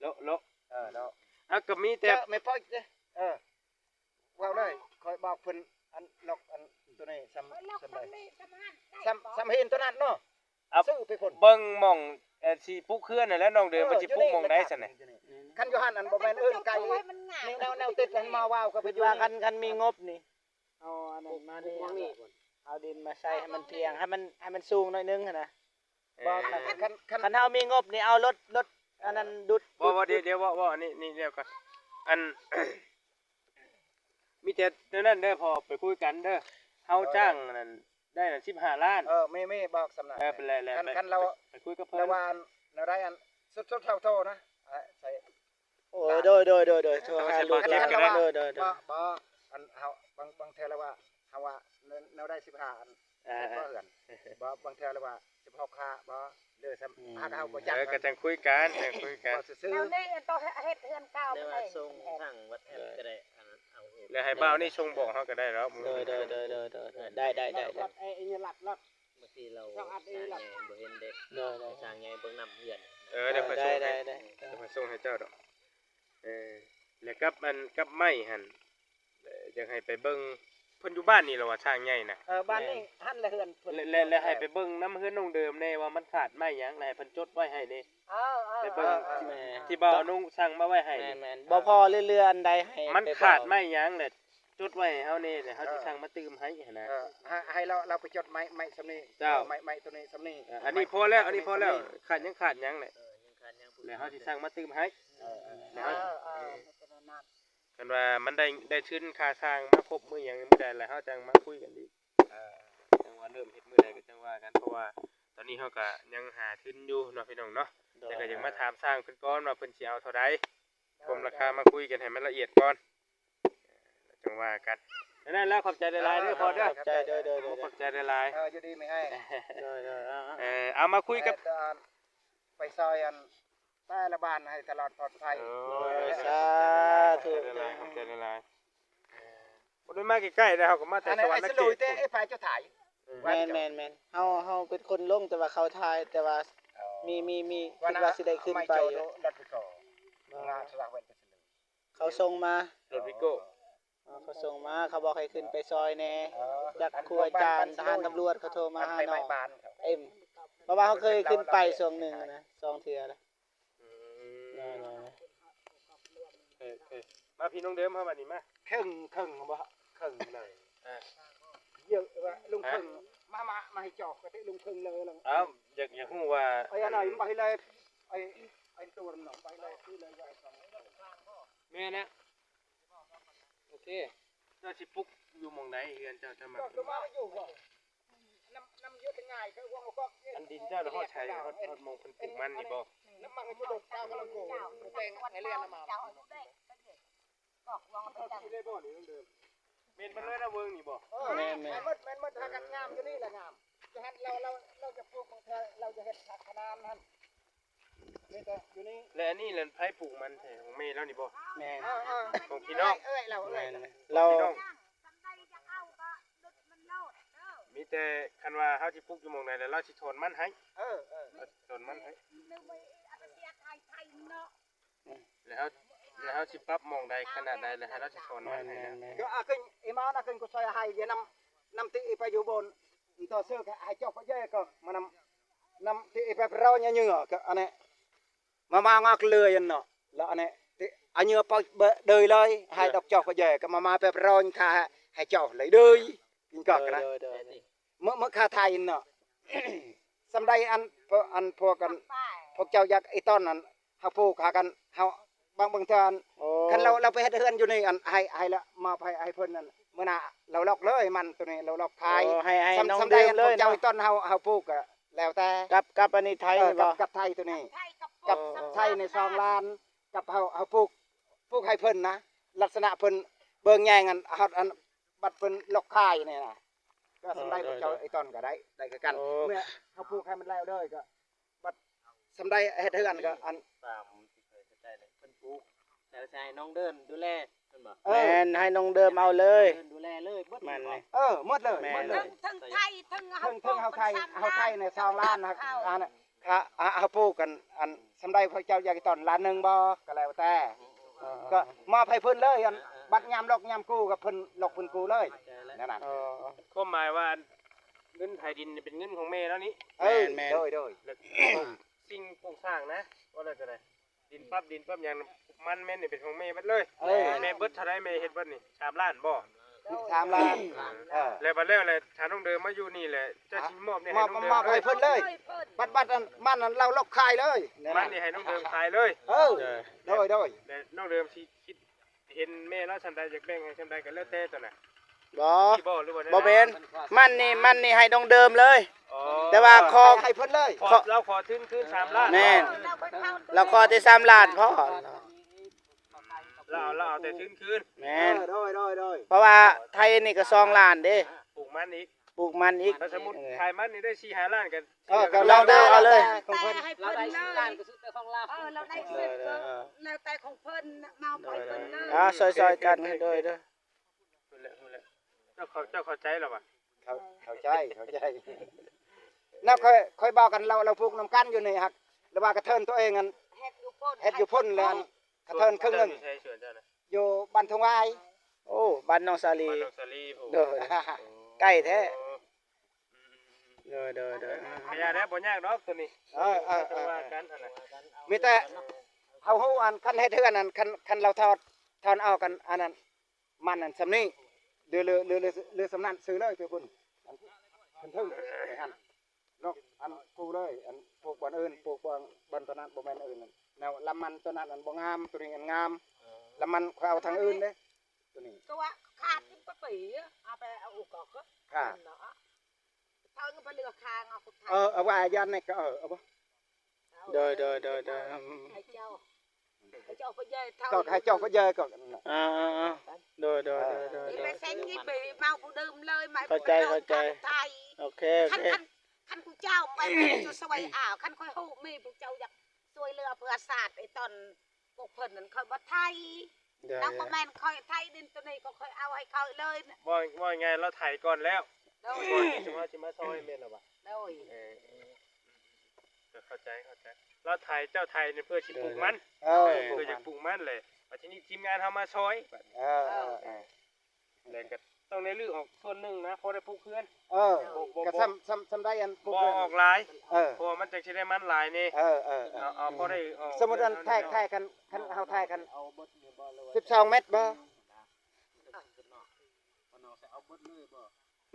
ເລາະ ເລາະ ເອີ ເລາະ ອ່ະ ກໍມີແຕ່ ແມ່ປ້ອຍເດ້ ເອີ ເວົ້າເລີຍ ຂ້ອຍບອກເພິ່ນ ອັນ ລັອກ ອັນ ຕົວນີ້ ສ່ຳ ສ່ຳໃດ ສ່ຳ ສ່ຳຫີນຕົວນັ້ນເນາະ ເອົາ ຊື້ໄປພຸ້ນ ເບິ່ງໝ່ອງ ເອີ່ ຊິປຸກເຮືອນຫັ້ນແຫຼະ ນ້ອງເດີ ເອີ ມັນຊິປຸກໝ່ອງໃດຊັ້ນນະ ຄັນຢູ່ຫັ້ນ ອັນບໍ່ແມ່ນເອີ້ນໄກອີກ ແນວ ແນວ ແນວຕິດຫັ້ນມາເວົ້າກັບເພິ່ນຢູ່ ວ່າຄັນ ຄັນມີງົບນີ້ ເອົາອັນນັ້ນມານີ້ ເອົາ ເອົາດິນມາໃສ່ໃຫ້ມັນທ່ຽງ ໃຫ້ມັນ ໃຫ້ມັນສູງໜ້ອຍໜຶ່ງຫັ້ນນະ ບໍ່ ເອີ ຄັນ ຄັນ ຄັນ ຄັນເຮົາມີງົບນີ້ ເອົາລົດ ລົດອັນນັ້ນດຸດ ບໍ່ ບໍ່ ດຸດ ດຽວ ດຽວ ບໍ່ ບໍ່ ອັນນີ້ ນີ້ ດຽວກ່ອນ ອັນ ມີແຕ່ແນວນັ້ນເດີ ພໍໄປຄຸຍກັນເດີ ເຮົາຈ້າງອັນນັ້ນໄດ້ນັ້ນສິບຫ້າລ້ານ ເອີ ມີ ມີ ບອກສ່ຳນັ້ນ ເອີ ເປັນແລ້ວ ຄັນ ຄັນລາວ ໄປ ໄປຄຸຍກັບເພິ່ນ ລາວວ່າແນວໃດ ອັນ ສຸດໆ ເທົ່າໂຕນະ ໃສ່ ໂອ້ຍ ໂດຍ ໂດຍ ໂດຍ ໂດຍ ໂທຫາລູກຫຼານ ໂດຍ ໂດຍ ບໍ່ ບໍ່ ອັນເຮົາ ບາງ ບາງເທື່ອລະວ່າ ເຮົາວ່າແນວ ແນວໃດສິບຫ້າອັນ ເອີ ເຮັດບໍ່ເຮືອນ ບໍ່ ບາງເທື່ອລະວ່າສິບຫົກຫາບໍ່ ຫຼືສ່ຳ ອືມ ຫາກເຮົາບໍ່ຈັກ ເອີ ກໍຈັ່ງຄຸຍກັນ ຈັ່ງຄຸຍກັນ ບໍ່ຊື່ໆ ແນວນີ້ອັນໂຕເຮັດເຮືອນເກົ່າ ແນວວ່າສົ່ງທາງວັດແອັບກໍໄດ້ ອັນນັ້ນເອົາ ແລ້ວໃຫ້ບ່າວນີ້ສົ່ງບອກເຮົາກໍໄດ້ແລ້ວ ໂດຍ ໂດຍ ໄດ້ ໄດ້ ໄດ້ ໄດ້ ລັດ ໄອ້ ລັດ ລັດ ບາງທີລາວ ຊ່າງໃຫຍ່ບໍ່ເຫັນເດ້ ໂດຍ ຊ່າງໃຫຍ່ເບິ່ງນຳເຮືອນ ເອີ ດຽວຂ້ອຍສົ່ງໃຫ້ ໄດ້ ໄດ້ ດຽວຂ້ອຍສົ່ງໃຫ້ເຈົ້າດອກ ເອີ ແລ້ວກັບອັນ ກັບໄມ້ຫັ້ນ ເອີ ຢາກໃຫ້ໄປເບິ່ງ ເພິ່ນຢູ່ບ້ານນີ້ລະວ່າ ຊ່າງໃຫຍ່ນະ ເອີ ບ້ານນີ້ ແມ່ນ ຫັ້ນລະເຮືອນເພິ່ນ ແລະ ແລະ ແລະໃຫ້ໄປເບິ່ງນຳເຮືອນນ້ອງເດີມແດ່ວ່າມັນຂາດໄມ້ຫຍັງ ແລະໃຫ້ເພິ່ນຈົດໄວ້ໃຫ້ເດ້ ເອີ ເອີ ໄປເບິ່ງ ເອີ ທີ່ບ່າວນຸ່ງສັ່ງມາໄວ້ໃຫ້ ແມ່ນ ແມ່ນ ບໍ່ພໍເຫຼືອອັນໃດໃຫ້ ມັນຂາດໄມ້ຫຍັງແຫຼະ ຈົດໄວ້ໃຫ້ເຮົາແດ່ ແລ້ວເຮົາຊິສັ່ງມາຕື່ມໃຫ້ຫັ້ນນະ ເອີ ໃຫ້ ໃຫ້ລາວ ລາວໄປຈົດໄມ້ ໄມ້ສ່ຳນີ້ ເຈົ້າ ເອີ ໄມ້ ໄມ້ຕົວນີ້ສ່ຳນີ້ ເອີ ອັນນີ້ພໍແລ້ວ ອັນນີ້ພໍແລ້ວ ຂາດຫຍັງ ຂາດຫຍັງແຫຼະ ເອີ ຍັງຂາດຫຍັງ ແລ້ວເຮົາຊິສັ່ງມາຕື່ມໃຫ້ ເອີ ເອີ ເອີ ເອີ ຄັນວ່າມັນໄດ້ ໄດ້ທຶນຄ່າສ້າງມາຄົບມື້ຫຍັງມື້ໃດ ແລ້ວເຮົາຈັ່ງມາຄຸຍກັນອີກ ເອີ ຈັ່ງວ່າເລີ່ມເຮັດມື້ໃດກໍຈັ່ງວ່າກັນ ເພາະວ່າຕອນນີ້ເຮົາກໍຍັງຫາທຶນຢູ່ເນາະ ພີ່ນ້ອງເນາະ ໂດຍ ແຕ່ກໍຢາກມາຖາມຊ່າງເພິ່ນກ່ອນວ່າເພິ່ນຊິເອົາເທົ່າໃດ ໂດຍ ກົມລາຄາມາຄຸຍກັນໃຫ້ມັນລະອຽດກ່ອນ ຈັ່ງວ່າກັນ ນັ້ນແຫຼະ ຂອບໃຈຫຼາຍໆເດີພໍ່ເດີ ຂອບໃຈ ໂດຍ ໂດຍ ໂດຍ ຂອບໃຈຫຼາຍໆ ເອີ ຢູ່ດີມີແຮງ ໂດຍ ໂດຍ ເອີ ເອົາມາຄຸຍກັບ ເອີ ໄປຊ່ອຍອັນ ແຕ່ລະບ້ານໃຫ້ຕະຫຼອດປອດໄພ ໂອ້ຍ ສາທຸ ຂອບໃຈຫຼາຍໆ ຂອບໃຈຫຼາຍໆ ບໍ່ໄດ້ມາໃກ້ໆ ເຮົາກໍມາແຕ່ສະຫວັນນະເຂດ ໄອ້ສະລຸຍເຕະ ໄອ້ຝາຍເຈົ້າຖ່າຍ ແມ່ນໆໆ ເຮົາ ເຮົາເປັນຄົນລົງ ແຕ່ວ່າເຂົາຖ່າຍ ແຕ່ວ່າ ມີ ມີ ມີ ຄິດວ່າຊິໄດ້ຂຶ້ນໄປຢູ່ ເຂົາສົ່ງມາ ລົດວິໂກ້ ເຂົາສົ່ງມາ ເຂົາບອກໃຫ້ຂຶ້ນໄປຊ່ອຍແດ່ ຈັກຄູອາຈານ ທະຫານ ຕຳຫຼວດ ເຂົາໂທມາຫານ້ອງເອັມ ເພາະວ່າເຮົາເຄີຍຂຶ້ນໄປຊ່ວງໜຶ່ງນະ ສອງເທື່ອລະ ອືມ ເອີ ເອີ ມາພີ່ນ້ອງເດີມ ມາບັດນີ້ມາ ເຄິ່ງ ເຄິ່ງບໍ່ ເຄິ່ງເລີຍ ເອີ ເຍອະວ່າລຸງເຄິ່ງ ມາ ມາ ມາໃຫ້ຈອກ ກໍໄດ້ລຸງເຄິ່ງເລີຍລະ ອ້າວ ຢາກ ຢາກຮູ້ວ່າ ໄອ້ອັນນັ້ນ ໄປເລີຍ ໄອ້ ໄອ້ຕົວນັ້ນໄປເລີຍ ຄືເລີຍ ແມ່ນນະ ໂອເຄ ເຈົ້າຊິປຸກຢູ່ໝ່ອງໃດເຮືອນເຈົ້າ ເຈົ້າມັກ ເຈົ້າຄືວ່າຢູ່ບໍ່ ນ້ຳ ນ້ຳຢູ່ທາງງ່າຍ ຄືວ່າເອົາກໍ ອັນດິນເຈົ້ານະຮອດໃສ ຮອດ ຮອດໝ່ອງເພິ່ນປູກມັນນີ້ບໍ່ ນ້ຳມັນຢູ່ດົດເຈົ້າກຳລັງໂກ ແປງໃຫ້ເລື່ອນນ້ຳມັນ ແມ່ນມັນເລີຍນະເວີງນີ້ບໍ່ ເອີ ແມ່ນໆ ແມ່ນໝົດ ແມ່ນໝົດ ຫາກັນງາມຢູ່ນີ້ລະງາມ ຈະຫັ້ນລາວ ລາວ ລາວຈະປູກຂອງແທ້ ລາວຈະເຮັດຂະໜານຫັ້ນ ແລະອັນນີ້ແຫຼະໃຜປູກມັນແທ້ ຂອງແມ່ລາວນີ້ບໍ່ ແມ່ນ ເອີ ເອີ ຂອງພີ່ນ້ອງ ເອື້ອຍລາວ ເອື້ອຍລາວ ມີແຕ່ຄັນວ່າເຮົາຊິປູກຢູ່ໝ່ອງໃດແລ້ວລາວຊິຖອນມັນໃຫ້ ເອີ ເອີ ຖອນມັນໃຫ້ ແລ້ວເຮົາ ແລ້ວເຮົາຊິປັບໝ່ອງໃດຂະໜາດໃດແລ້ວໃຫ້ລາວຊິຖອນມັນໃຫ້ ແມ່ນໆ ກໍອາຂຶ້ນອີມານອາຂຶ້ນກໍຊ່ອຍໃຫ້ນຳ ນຳຕິໄປຢູ່ບົນ Tao sơ ka hai chok pa jai ka manam, nam ti ipa prau nya nyu ka ane. Mama ngak le yan no. La ane ti anyu pa be doi lai hai dok chok pa jai ka mama pe prau ka hai chok lai doi. Kin ka na. Mơ mơ ka thai no. Sam dai an pho an pho kan pho chau yak i ton an ha phu ka kan ha ບາງ ບາງເທື່ອ ໂອ້ ຄັນລາວ ລາວໄປເຮັດເຮືອນຢູ່ນີ້ ອັນ ໃຫ້ ໃຫ້ລະມອບໃຫ້ ໃຫ້ເພິ່ນນັ້ນ ມື້ໜ້າລາວລັອກເລີຍ ມັນໂຕນີ້ລາວລັອກຂາຍ. ໂອ້ ໃຫ້ ໃຫ້ນ້ອງເດີມເລີຍເນາະ. ເຈົ້າຕອນເຮົາ ເຮົາປູກກໍແລ້ວແຕ່ ກັບ ກັບອັນນີ້ໄທ ເອີ ແມ່ນບໍ່? ກັບ ກັບໄທໂຕນີ້ ກັບໄທນີ້ສອງລ້ານ ກັບເຮົາ ເຮົາປູກ ປູກໃຫ້ເພິ່ນນະ ລັກສະນະເພິ່ນເບິ່ງແຍງອັນ ຮອດອັນ ບັດເພິ່ນລັອກຂາຍນີ້ນະ ກໍສຳໄດ້ ເອີ ເຈົ້າ ເອີ ໄອ້ຕອນກໍໄດ້ ໄດ້ຄືກັນ. ໂອ້ ເມື່ອເຮົາປູກໃຫ້ມັນແລ້ວເລີຍກໍ ບັດສ່ຳໃດເຮັດເຮືອນກໍອັນ ຕາມທີ່ເຄີຍເຂົ້າໃຈເລີຍ ເພິ່ນປູກ ແລ້ວຊິໃຫ້ນ້ອງເດີມດູແລແມ່ນບໍ່? ເອີ ແມ່ນ ໃຫ້ນ້ອງເດີມເອົາເລີຍ ນ້ອງເດີມດູແລເລີຍເບິດ ມັນນີ້ ເອີ ໝົດເລີຍ ແມ່ນ ໝົດເລີຍ ເທິງ ເທິງໄທ ເທິງເຮົາ ເທິງເຮົາໄທ ເຮົາໄທໃນສອງລ້ານ ອັນ ເຮົາປູກກັນ ອັນສ່ຳໃດພວກເຈົ້າຢາກຕອນລ້ານໜຶ່ງບໍ່ ກໍແລ້ວແຕ່ ກໍມອບໃຫ້ເພິ່ນເລີຍ ອັນບັດຍາມລັອກຍາມກູ້ກໍເພິ່ນລັອກເພິ່ນກູ້ເລີຍ ແນວນັ້ນ. ຄວາມໝາຍວ່າ ເງິນໄຖດິນນີ້ເປັນເງິນຂອງແມ່ລາວນີ້. ເອີ ແມ່ນໆ ໂດຍໆ ແລ້ວກໍສິ່ງປູກສ້າງນະ ວ່າແລ້ວກໍໄດ້ ດິນປັບດິນປັບຫຍັງ ມັນແມ່ນນີ້ເປັນຂອງແມ່ເບິດເລີຍ. ເອີ ແມ່ເບິດເທົ່າໃດ ແມ່ເຮັດເບິດນີ້ ສາມລ້ານບໍ່? ສາມລ້ານ ເອີ ແລ້ວບັດແລ້ວແຫຼະ ຖ້ານ້ອງເດີມມາຢູ່ນີ້ແຫຼະ ເຈົ້າຊິມອບນີ້ໃຫ້ນ້ອງເດີມ ມອບໃຫ້ເພິ່ນເລີຍ ບັດ ບັດອັນມັນນັ້ນລາວລັອກຂາຍເລີຍ ມັນນີ້ໃຫ້ນ້ອງເດີມຂາຍເລີຍ. ເອີ ໂດຍໆ ແລ້ວນ້ອງເດີມຊິຄິດ ເຫັນແມ່ລາວສ່ຳໃດ ຢາກແບ່ງໃຫ້ສ່ຳໃດກໍແລ້ວແຕ່ຕົວນະ. ບໍ່ ຊິບໍ່ ຫຼືວ່າ ບໍ່ແມ່ນ ມັນນີ້ ມັນນີ້ໃຫ້ນ້ອງເດີມເລີຍ. ອໍ ແຕ່ວ່າຂໍ ໃຫ້ເພິ່ນເລີຍ ຂໍ ລາວຂໍທຶນຄືນສາມລ້ານ. ແມ່ນ ລາວຂໍແຕ່ສາມລ້ານພໍ ລາວ ລາວເອົາແຕ່ທຶນຄືນ. ແມ່ນ ເອີ ໂດຍໆໆ ເພາະວ່າໄທນີ້ກໍສອງລ້ານເດ້ ປູກມັນອີກ ປູກມັນອີກ. ຖ້າສົມມຸດຂາຍມັນນີ້ໄດ້ສີ່ຫ້າລ້ານກໍ ເອີ ກໍລອງເອົາເລີຍ ຂອງເພິ່ນ ລາວໄດ້ສີ່ລ້ານກໍຊື້ແຕ່ຂອງລາວ. ເອີ ລາວໄດ້ເສດກໍແລ້ວແຕ່ຂອງເພິ່ນນະ ມາໄປເພິ່ນເລີຍ. ອ່າ ຊ່ອຍໆກັນ ໂດຍໆ ຮູ້ແລ້ວ ຮູ້ແລ້ວ ເຈົ້າເຂົ້າ ເຈົ້າເຂົ້າໃຈແລ້ວຫວາ? ເຂົ້າ ເຂົ້າໃຈ ເຂົ້າໃຈ. ແນວຂ້ອຍ ຂ້ອຍບອກກັນ ລາວ ລາວປູກນຳກັນຢູ່ນີ້ ຫາກລາວວ່າກະເທີນຕົວເອງຫັ້ນ ເຮັດຢູ່ພຸ້ນ ເຮັດຢູ່ພຸ້ນແລ້ວ ກະເທີນເຄິ່ງໜຶ່ງ ຢູ່ບ້ານທົ່ງຫວາຍ. ໂອ້ ບ້ານນ້ອງສາລີ ບ້ານນ້ອງສາລີ. ໂດຍ ໃກ້ແທ້. ໂດຍ ໂດຍ ໂດຍ ກະຢ່າແລ້ວ ບໍ່ຍາກດອກໂຕນີ້. ເອີ ເອີ ເອີ ວ່າກັນຫັ້ນນະ ມີແຕ່ເຮົາຮູ້ອັນ ຄັນເຮັດເຮືອນອັນ ຄັນ ຄັນລາວຖອດ ຖອນອອກກັນອັນນັ້ນ ມັນອັນສ່ຳນີ້ ຫຼື ຫຼື ຫຼື ຫຼືສ່ຳນັ້ນ ຊື້ເລີຍໄປພຸ້ນ ອັນເທິງໄປຫັ້ນ ເນາະ ອັນປູເລີຍ ອັນປູກບ່ອນອື່ນ ປູກບ່ອນ ບ່ອນຕົວນັ້ນບໍ່ແມ່ນອື່ນ ແນວລຳມັນຕົວນັ້ນ ອັນບໍ່ງາມ ຕົວນີ້ອັນງາມ. ລຳມັນຂ້ອຍເອົາທາງອື່ນເດ້ ຕົວນີ້ ກໍວ່າຂາດຂຶ້ນໄປປີ ເອົາໄປເອົາອອກກໍ ຂາດ ເນາະ ເອົາເງິນໄປເລືອກຄາງເອົາຄົນໄທ. ເອີ ເອົາວ່າຢ່າງນີ້ກໍ ເອີ ເອົາບໍ່? ໂດຍ ໂດຍ ໂດຍ ໂດຍ ໃຫ້ເຈົ້າ ໃຫ້ເຈົ້າໄປເຢີເທົ່າ ກໍໃຫ້ເຈົ້າໄປເຢີກໍ ອ່າໆໆ ໂດຍ ໂດຍ ໂດຍ ໂດຍ ໄປແຊງນີ້ໄປເມົາຜູ້ເດີມເລີຍ ມາ ເຂົ້າໃຈ ເຂົ້າໃຈ ໄທ. ໂອເຄ ໂອເຄ ຄັນ ຄັນ ຄັນຜູ້ເຈົ້າໄປ ຈະຊ່ວຍ ອ້າວ ຄັນຂ້ອຍຮູ້ມີຜູ້ເຈົ້າຢາກຊ່ວຍເຫຼືອເພື່ອຊາດ ໄອ້ຕອນ ພວກເພິ່ນນັ້ນຂ້ອຍບໍ່ໄຖ ໂດຍ ນາງບໍ່ແມ່ນຂ້ອຍໄຖ ດິນໂຕນີ້ກໍຂ້ອຍເອົາໃຫ້ຂ້ອຍເລີຍ. ເວົ້າ ເວົ້າງ່າຍໆ ລາວໄຖກ່ອນແລ້ວ ໂດຍ ກ່ອນທີ່ຊິມາ ຊິມາຊ່ອຍແມ່ນລະຫວາ? ໂດຍ ເອີ ເອີ ເອີ ເຂົ້າໃຈ ເຂົ້າໃຈ ລາວໄຖ ເຈົ້າໄຖນີ້ເພື່ອຊິປູກມັນ ເອີ ເພື່ອຢາກປູກມັນແຫຼະ ບັດທີນີ້ທີມງານເຮົາມາຊ່ອຍ ເອີ ເອີ ເອີ ແລ້ວກໍຕ້ອງໄດ້ຮື້ອອກສ່ວນໜຶ່ງນະ ພໍໄດ້ປູກເຮືອນ ເອີ ບໍ່ ບໍ່ ກໍ ບໍ່ ສ່ຳ ສ່ຳ ສ່ຳໄດ້ອັນປູກ ບໍ່ ເຮືອນ ອອກຫຼາຍ ເອີ ເພາະວ່າມັນຈັ່ງຊິໄດ້ມັນຫຼາຍແດ່ ເອີ ເອີ ເອີ ເອົາ ພໍໄດ້ອອກ ສົມມຸດອັນແທກ ແທກກັນ ຄັນເຮົາແທກກັນ ເອົາເບິດນີ້ບໍ່ ຫຼືວ່າ ສິບສອງແມັດບໍ່?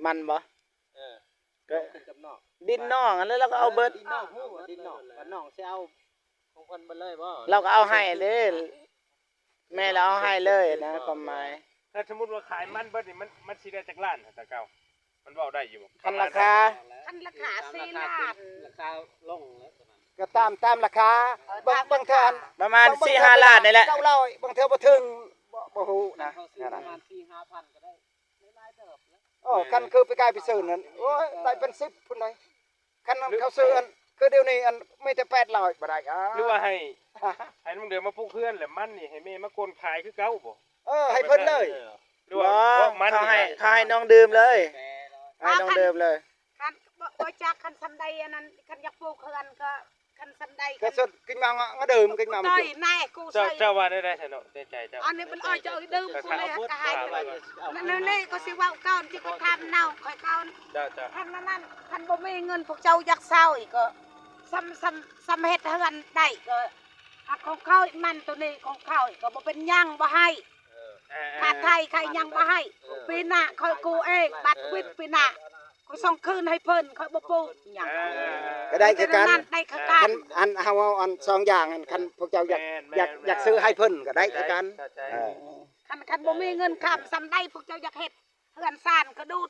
ມັນບໍ່? ເອີ ກໍດິນນ້ອງຫັ້ນແຫຼະ ລາວກໍເອົາເບິດ ດິນນ້ອງ ຮູ້ວ່າດິນນ້ອງ ວ່ານ້ອງຊິເອົາຂອງເພິ່ນເບິດເລີຍບໍ່? ລາວກໍເອົາໃຫ້ເດ້ ແມ່ລາວເອົາໃຫ້ເລີຍນະ ຄວາມໝາຍ. ຖ້າສົມມຸດວ່າຂາຍມັນເບິດນີ້ ມັນ ມັນຊິໄດ້ຈັກລ້ານ ແຕ່ເກົ່າ ມັນເວົ້າໄດ້ຢູ່ບໍ່? ຄັນລາຄາ ຄັນລາຄາສີ່ລ້ານ ລາຄາລົງແລ້ວ ກໍຕາມ ຕາມລາຄາ ເອີ ເບິ່ງ ເບິ່ງເທື່ອ ປະມານສີ່ຫ້າລ້ານນີ້ແຫຼະ ເກົ້າຮ້ອຍ ບາງເທື່ອບໍ່ເຖິງ ບໍ່ ບໍ່ຮູ້ນະ ປະມານສີ່ຫ້າພັນກໍໄດ້ ເອີ ຄັນຄືປີກາຍປີເຊີນນັ້ນ ໂອ້ຍ ໄດ້ເປັນສິບພຸ້ນໃດ໋ ຄັນເຂົາຊື້ອັນ ຄືດຽວນີ້ອັນມີແຕ່ແປດຮ້ອຍບໍ່ໄດ້ ຫຼືວ່າໃຫ້ ໃຫ້ນ້ອງເດີມມາປູກເຮືອນ ແລ້ວມັນນີ້ໃຫ້ແມ່ມາກົນຂາຍຄືເກົ່າບໍ່? ເອີ ໃຫ້ເພິ່ນເລີຍ ຫຼືວ່າ ບໍ່ ເພາະມັນ ເຂົາໃຫ້ ເຂົາໃຫ້ນ້ອງເດີມເລີຍ ໃຫ້ນ້ອງເດີມເລີຍ ຄັນ ບໍ່ ບໍ່ຈັກ ຄັນສ່ຳໃດອັນນັ້ນ ຄັນຢາກປູກເຮືອນກໍ ສຳໃດ ກະສົດຂຶ້ນມາງະເດີມຂຶ້ນມາ ເຈົ້າ ເຈົ້າວ່າແນວໃດຊັ້ນເນາະ ໃນໃຈເຈົ້າ? ອັນນີ້ມັນເອົາເຈົ້າເດີມ ກູເລີຍກະໃຫ້ ນັ້ນແຫຼະ ກະຊິເວົ້າກ່ອນ ຊິກະຖາມເນົາຂ້ອຍກ່ອນ ເຈົ້າ ເຈົ້າ ຄັນນັ້ນ ຄັນບໍ່ມີເງິນພວກເຈົ້າຢາກເຊົ່າອີກກະ ສ່ຳ ສ່ຳ ສ່ຳເຮັດເຮືອນໄດ້ກະ ອັນຂອງຂ້ອຍ ມັນໂຕນີ້ຂອງຂ້ອຍ ກະບໍ່ເປັນຫຍັງ ບໍ່ໃຫ້ ເອີ ຄ່າໄຖ່ຄ່າຫຍັງບໍ່ໃຫ້ ເອີ ປີໜ້າຂ້ອຍກູ້ເອງ ບັດວິດປີໜ້າ ຂ້ອຍສົ່ງຄືນໃຫ້ເພິ່ນ ຂ້ອຍບໍ່ປູກຫຍັງ ເອີ ກະໄດ້ຄືກັນ ໄດ້ຄືກັນ ຄັນ ອັນເຮົາເອົາອັນສອງຢ່າງ ອັນຄັນພວກເຈົ້າຢາກ ແມ່ນ ຢາກ ແມ່ນ ຢາກຊື້ໃຫ້ເພິ່ນກະໄດ້ຄືກັນ ເອີ ຄັນ ຄັນບໍ່ມີເງິນຄ້ຳສ່ຳໃດ ພວກເຈົ້າຢາກເຮັດເຮືອນຊານກະດູດ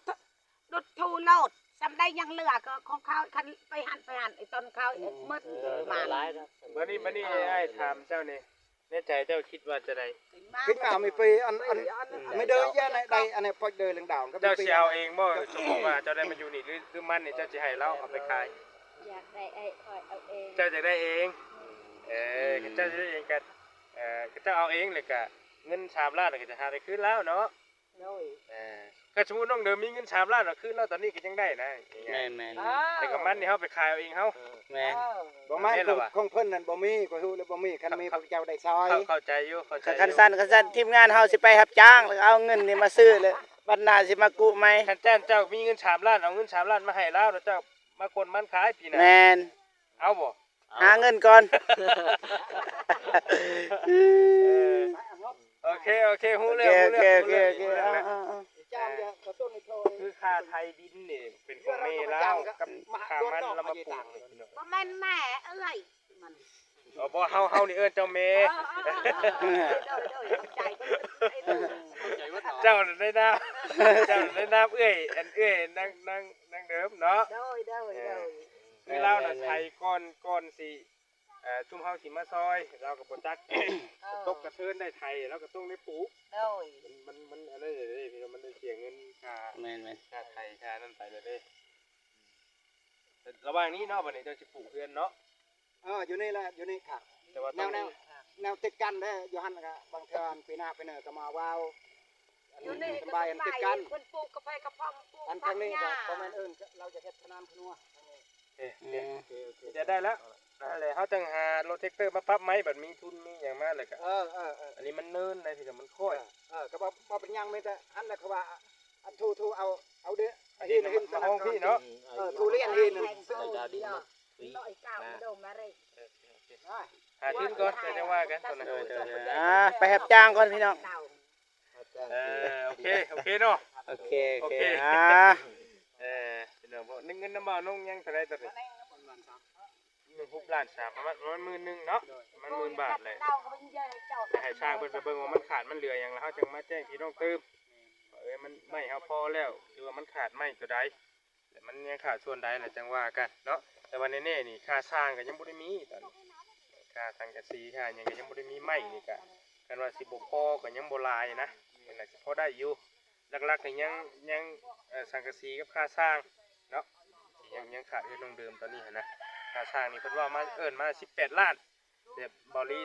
ດຸດທູໂລດ ສ່ຳໃດຍັງເຫຼືອກະຂອງເຂົາ ຄັນໄປຫັ້ນໄປຫັ້ນ ໄອ້ຕົນເຂົາ ອືມ ໝົດ ເອີ ມາ ບາດນີ້ ບາດນີ້ ເອີ ອ້າຍຖາມເຈົ້ານີ້ ໃນໃຈເຈົ້າຄິດວ່າຈັ່ງໃດ? ຄິດວ່າມີໄປອັນ ອັນ ມີເດີຍາໃນໃດ ອັນນີ້ພວກເດີເລື່ອງດາວ ເຈົ້າຊິເອົາເອງບໍ່? ສົມມຸດວ່າເຈົ້າໄດ້ມາຢູ່ນີ້ ຫຼື ຄືມັນນີ້ ເຈົ້າຊິໃຫ້ລາວເອົາໄປຂາຍ? ຢາກໄດ້ ອ້າຍຂ້ອຍເອົາເອງ ເຈົ້າຢາກໄດ້ເອງ ເອີ ເຈົ້າຢາກໄດ້ເອງກະ ເອີ ເຈົ້າເອົາເອງ ແລ້ວກະເງິນສາມລ້ານ ແລ້ວກະຈະຫາໄດ້ຄືນລາວເນາະ. ໂດຍ ເອີ ຄັນສົມມຸດນ້ອງເດີມມີເງິນສາມລ້ານ ເອົາຄືນລາວຕອນນີ້ກະຍັງໄດ້ນະ ແມ່ນໆ ແຕ່ກະມັນນີ້ເຮົາໄປຂາຍເອົາເອງເຮົາ ແມ່ນ ເອີ ບໍ່ແມ່ນ ຂອງເພິ່ນນັ້ນບໍ່ມີ ຂ້ອຍຮູ້ແລ້ວບໍ່ມີ ຄັນມີພວກເຈົ້າໄດ້ຊ່ອຍ ເຂົ້າໃຈຢູ່ ເຂົ້າໃຈຢູ່ ຄັນຊັ້ນ ຄັນຊັ້ນທີມງານເຮົາຊິໄປຮັບຈ້າງ ແລ້ວເອົາເງິນນີ້ມາຊື້ ແລ້ວບັດໜ້າຊິມາກູ້ໃໝ່ ຄັນຊັ້ນເຈົ້າມີເງິນສາມລ້ານ ເອົາເງິນສາມລ້ານມາໃຫ້ລາວ ແລ້ວເຈົ້າມາກົນມັນຂາຍປີໜ້າ ແມ່ນ ເອົາບໍ່? ຫາເງິນກ່ອນ ເອີ ໂອເຄ ໂອເຄ ຮູ້ເລື່ອງ ໂອເຄ ຮູ້ເລື່ອງ ໂອເຄ ຮູ້ເລື່ອງ ໂອເຄ ຮູ້ເລື່ອງ ເອີ ເອີ ເອີ ຄືຄ່າໄຖ່ດິນນີ້ເປັນຂອງແມ່ລາວ ກັບຄ່າມັນລາວມາປູກ ບໍ່ແມ່ນແມ່ເອື້ອຍ ບໍ່ ເຮົາ ເຮົານີ້ເອີ້ນເຈົ້າແມ່ ເອີ ເອີ ເອີ ໂດຍ ໂດຍ ເຂົ້າໃຈ ເຈົ້າໃນນາມ ເຈົ້າໃນນາມເອື້ອຍ ອັນເອື້ອຍນາງ ນາງ ນາງເດີມເນາະ ໂດຍ ໂດຍ ເອີ ໂດຍ ຄືລາວນະ ແມ່ນໆ ໄຖກ່ອນ ກ່ອນຊິ ເອີ ຊຸມເຮົາຊິມາຊ່ອຍ ລາວກະບໍ່ຈັກ ເອີ ຕົກກະເທີນໄດ້ໄຖ ລາວກະຕ້ອງໄດ້ປູກ ໂດຍ ມັນ ມັນ ມັນອັນນັ້ນເດ້ ພີ່ນ້ອງ ມັນໄດ້ເສຍເງິນຄ່າ ແມ່ນໆ ຄ່າໄຖ ຄ່ານັ້ນໄປແລ້ວເດ້ ລະຫວ່າງນີ້ເນາະ ບາດນີ້ເຈົ້າຊິປູກເຮືອນເນາະ ເອີ ຢູ່ນີ້ແຫຼະ ຢູ່ນີ້ຄັກ ແຕ່ວ່າແນວ ແນວ ແນວຕິດກັນເດ້ ຢູ່ຫັ້ນກະບາງເທື່ອປີໜ້າໄປເນີກະມາວາວ ຢູ່ນີ້ກະສະບາຍ ຕິດກັນ ເພິ່ນປູກກາເຟກະພອມ ປູກ ອັນທາງນີ້ກະບໍ່ແມ່ນເອີ້ນ ລາວຈະເຮັດຂະໜານຂະນົວ ເອີ ເອີ ຈະໄດ້ແລ້ວ ນັ້ນແຫຼະ ເຮົາຈັ່ງຫາລົດແທກເຕີມາປັບໃໝ ບາດມີທຶນມີຫຍັງມາແລ້ວກະ ເອີ ເອີ ເອີ ອັນນີ້ມັນເນີນໃດ໋ ທີ່ມັນຄ້ອຍ ເອີ ເອີ ກະບໍ່ ບໍ່ເປັນຫຍັງ ມີແຕ່ຫັ້ນແຫຼະ ເຂົາວ່າອັນທູ ທູ ເອົາ ເອົາເດີຍ ຫີນ ຫີນມາຫ້ອງພີ້ເນາະ ເອີ ທູລຽນຫີນ ເອີ ເອີ ເອີ ຫາທຶນກ່ອນ ຈັ່ງວ່າກັນ ໂດຍ ໂດຍ ໂດຍ ອ່າ ໄປຮັບຈ້າງກ່ອນພີ່ນ້ອງ ເອີ ໂອເຄ ໂອເຄເນາະ ໂອເຄ ໂອເຄ ໂອເຄ ອ່າ ເອີ ພີ່ນ້ອງ ເງິນນຳບ່າວນົງຍັງເທົ່າໃດຕອນນີ້? ໜຶ່ງ ຫົກລ້ານສາມ ປະມານ ປະມານໝື່ນໜຶ່ງເນາະ ປະມານໝື່ນບາດແຫຼະ ໃຫ້ຊ່າງເພິ່ນໄປເບິ່ງວ່າມັນຂາດມັນເຫຼືອຫຍັງ ແລ້ວເຮົາຈັ່ງມາແຈ້ງພີ່ນ້ອງຕື່ມ ວ່າ ເອີ ມັນ ໄມ້ເຮົາພໍແລ້ວ ຫຼືວ່າມັນຂາດໄມ້ໂຕໃດ ແລະມັນຍັງຂາດສ່ວນໃດ ແລ້ວຈັ່ງວ່າກັນເນາະ ແຕ່ວ່າແນ່ໆນີ້ ຄ່າຊ່າງກະຍັງບໍ່ໄດ້ມີຕອນນີ້ ຄ່າສັງກະສີ ຄ່າຫຍັງກະຍັງບໍ່ໄດ້ມີ ໄມ້ນີ້ກະ ຄັນວ່າຊິບໍ່ພໍກະຍັງບໍ່ຫຼາຍນະ ມັນກະຊິພໍໄດ້ຢູ່ ຫຼັກໆນີ້ຍັງ ຍັງ ເອີ ສັງກະສີກັບຄ່າຊ່າງເນາະ ທີ່ຍັງ ຍັງຂາດເຮືອນນ້ອງເດີມຕອນນີ້ຫັ້ນນະ ຄ່າຊ່າງນີ້ເພິ່ນເວົ້າມາ ເອີ້ນມາສິບແປດລ້ານ ແຕ່ເບົາລີ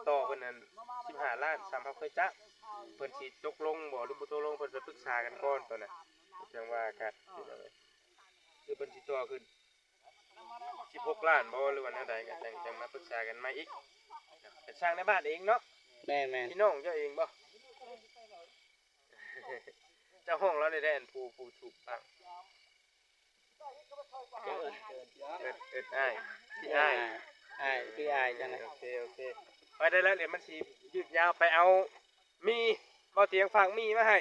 ຕໍ່ເພິ່ນນັ້ນສິບຫ້າລ້ານ ສ່ຳເຮົາເຄີຍຈ້າງ ເພິ່ນຊິຕົກລົງບໍ່ ຫຼືບໍ່ຕົກລົງ ເພິ່ນໄປປຶກສາກັນກ່ອນຕອນນັ້ນ ຈັ່ງວ່າກັນ ຫຼືເພິ່ນຊິຕໍ່ຂຶ້ນສິບຫົກລ້ານບໍ່ ຫຼືວ່າແນວໃດ ກະຈັ່ງ ຈັ່ງມາປຶກສາກັນໃໝ່ອີກ ເປັນຊ່າງໃນບ້ານເອງເນາະ ແມ່ນໆ ພີ່ນ້ອງເຈົ້າເອງບໍ່? ເຈົ້າຮ້ອງລາວໄດ້ ອັນຜູ້ ຜູ້ຖືກຕັ້ງ ເອີ້ນ ເອີ້ນອ້າຍ ພີ່ອ້າຍ ອ້າຍ ພີ່ອ້າຍຈັ່ງໃດ ໂອເຄ ໂອເຄ ໄປໄດ້ແລ້ວ ດຽວມັນຊິຍືດຍາວ ໄປເອົາໝີ່ ເບົາຕຽງຝາກໝີ່ມາໃຫ້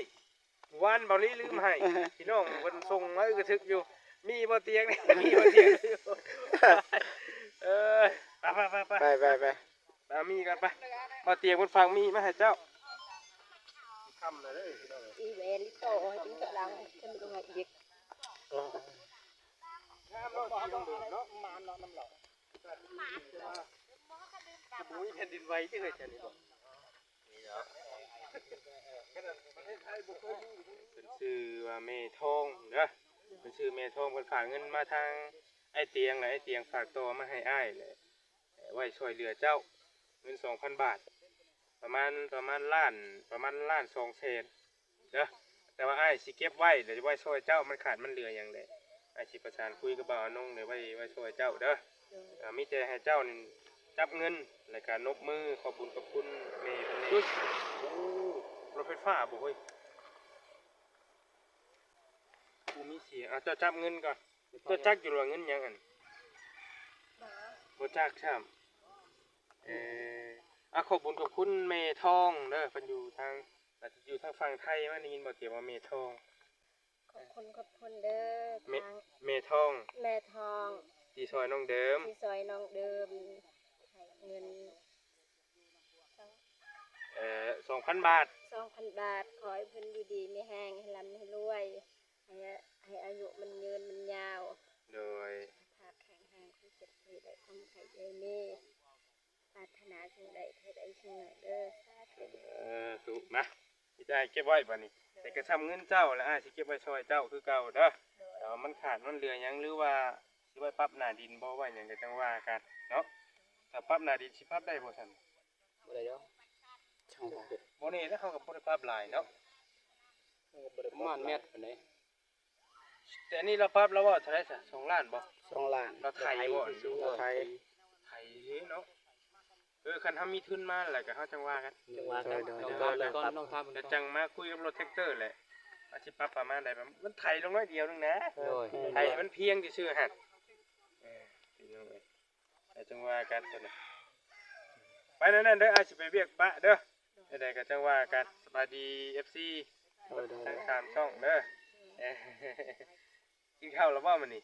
ວານເບົາລີລືມໃຫ້ ພີ່ນ້ອງເພິ່ນສົ່ງມາ ອຶກກະທຶກຢູ່ ໝີ່ເບົາຕຽງ ໝີ່ເບົາຕຽງ ເອີ ໄປ ໄປ ໄປ ໄປ ໄປ ໄປ ໄປ ໄປ ເອົາໝີ່ກ່ອນໄປ ເບົາຕຽງເພິ່ນຝາກໝີ່ມາໃຫ້ເຈົ້າ ຄ່ຳແລ້ວເດີພີ່ນ້ອງ ອີແວລິໂຕໃຫ້ເປັນກຳລັງ ຈະມີລົງໃຫ້ອີກ ງາມເນາະ ສີດຳເນາະ ງາມເນາະ ນຳເຮົາ ບໍ່ມີແຜ່ນດິນໄຫວຕິເຮີ້ຍ ແຖວນີ້ບໍ່ ເພິ່ນຊື່ວ່າແມ່ທອງເດີ ເພິ່ນຊື່ແມ່ທອງ ເພິ່ນຝາກເງິນມາທາງອ້າຍຕຽງ ແລະອ້າຍຕຽງຝາກຕໍ່ມາໃຫ້ອ້າຍ ແລະໄວ້ຊ່ວຍເຫຼືອເຈົ້າ ເງິນສອງພັນບາດ ປະມານ ປະມານລ້ານ ປະມານລ້ານສອງແສນເດີ ແຕ່ວ່າອ້າຍຊິເກັບໄວ້ ແລ້ວໄວ້ຊ່ວຍເຈົ້າ ມັນຂາດມັນເຫຼືອຫຍັງແຫຼະ ອ້າຍຊິປະສານຄຸຍກັບບ່າວອານົງ ແລ້ວໄວ້ ໄວ້ຊ່ວຍເຈົ້າເດີ ອ່າ ມີແຕ່ໃຫ້ເຈົ້ານີ້ຈັບເງິນ ແລ້ວກະນົບມືຂອບບຸນຂອບຄຸນແມ່ເພິ່ນແດ່. ໂອ້ ລົດໄຟຟ້າບໍ່ເຮີ້ຍ? ບໍ່ມີສຽງ. ອ່າ ເຈົ້າຈັບເງິນກ່ອນ. ເຈົ້າຈັກຢູ່ວ່າເງິນຫຍັງຫັ້ນ? ບໍ່ ບໍ່ຈັກຊ້ຳ. ເອີ ອ່າ ຂອບບຸນຂອບຄຸນແມ່ທອງເດີ ເພິ່ນຢູ່ທາງ ອາດຈະຢູ່ທາງຝັ່ງໄທ. ມາໄດ້ຍິນບໍ່ ເອີ້ນວ່າແມ່ທອງ. ຂອບຄຸນ ຂອບຄຸນເດີ ແມ່ ທາງ ແມ່ທອງ ແມ່ທອງ ທີ່ຊ່ອຍນ້ອງເດີມ ທີ່ຊ່ອຍນ້ອງເດີມ ໃຫ້ເງິນ ເອີ ສອງພັນບາດ ສອງພັນບາດ. ຂໍໃຫ້ເພິ່ນຢູ່ດີມີແຮງ ໃຫ້ລ່ຳໃຫ້ລວຍ ໃຫ້ ໃຫ້ອາຍຸມັນຍືນມັນຍາວ. ໂດຍ ສຸຂະພາບແຂງແຮງ ຄວາມເຈັບບໍ່ໃຫ້ໄດ້ ຄວາມໄຂ້ຢ່າມີ. ປາດຖະໜາສິ່ງໃດໃຫ້ໄດ້ສິ່ງນັ້ນເດີ ສາທຸ. ເອີ ທຸ ມາ ຊິໄດ້ເກັບໄວ້ບາດນີ້ ແຕ່ກະຊ່ຳເງິນເຈົ້າ ແລ້ວອ້າຍຊິເກັບໄວ້ຊ່ອຍເຈົ້າຄືເກົ່າເດີ. ໂດຍ ແຕ່ວ່າມັນຂາດມັນເຫຼືອຫຍັງ ຫຼືວ່າຊິໄວ້ປັບໜ້າດິນບໍ່ ໄວ້ຫຍັງກະຈັ່ງວ່າກັນເນາະ. ຖ້າປັບໜ້າດິນຊິປັບໄດ້ບໍ່ຊັ້ນ? ບໍ່ໄດ້ດອກ ບໍ່ແນ່ເດ້ ເຮົາກະບໍ່ໄດ້ປັບຫຼາຍເນາະ ປະມານແມັດປານໃດ. ແຕ່ອັນນີ້ລາວປັບລາວເວົ້າເທົ່າໃດຊະ? ສອງລ້ານບໍ່? ສອງລ້ານ. ລາວໄຖບໍ່? ລາວໄຖ ໄຖເນາະ. ເອີ ຄັນເຮົາມີທຶນມາແລ້ວກະເຮົາຈັ່ງວ່າກັນ ຈັ່ງວ່າກັນ ລອງຖາມເບິ່ງກ່ອນ ລອງຖາມເບິ່ງກ່ອນ ແລ້ວຈັ່ງມາຄຸຍກັບລົດແທັກເຕີແຫຼະ ວ່າຊິປັບປະມານໃດ. ມັນໄຖລົງໜ້ອຍດຽວໜຶ່ງນະ ໂດຍ ໄຖໃຫ້ມັນພຽງຊື່ໆຫັ້ນ. ເອີ ພີ່ນ້ອງເອີຍ ແລ້ວຈັ່ງວ່າກັນ. ໄປແນວນັ້ນເດີ ອ້າຍຊິໄປວຽກປະເດີ. ຈັ່ງໃດກະຈັ່ງວ່າກັນ. ສະບາຍດີ ເອັຟຊີ ໂດຍ ໂດຍ ທັງສາມຊ່ອງເດີ. ກິນເຂົ້າແລ້ວບໍ່ມື້ນີ້?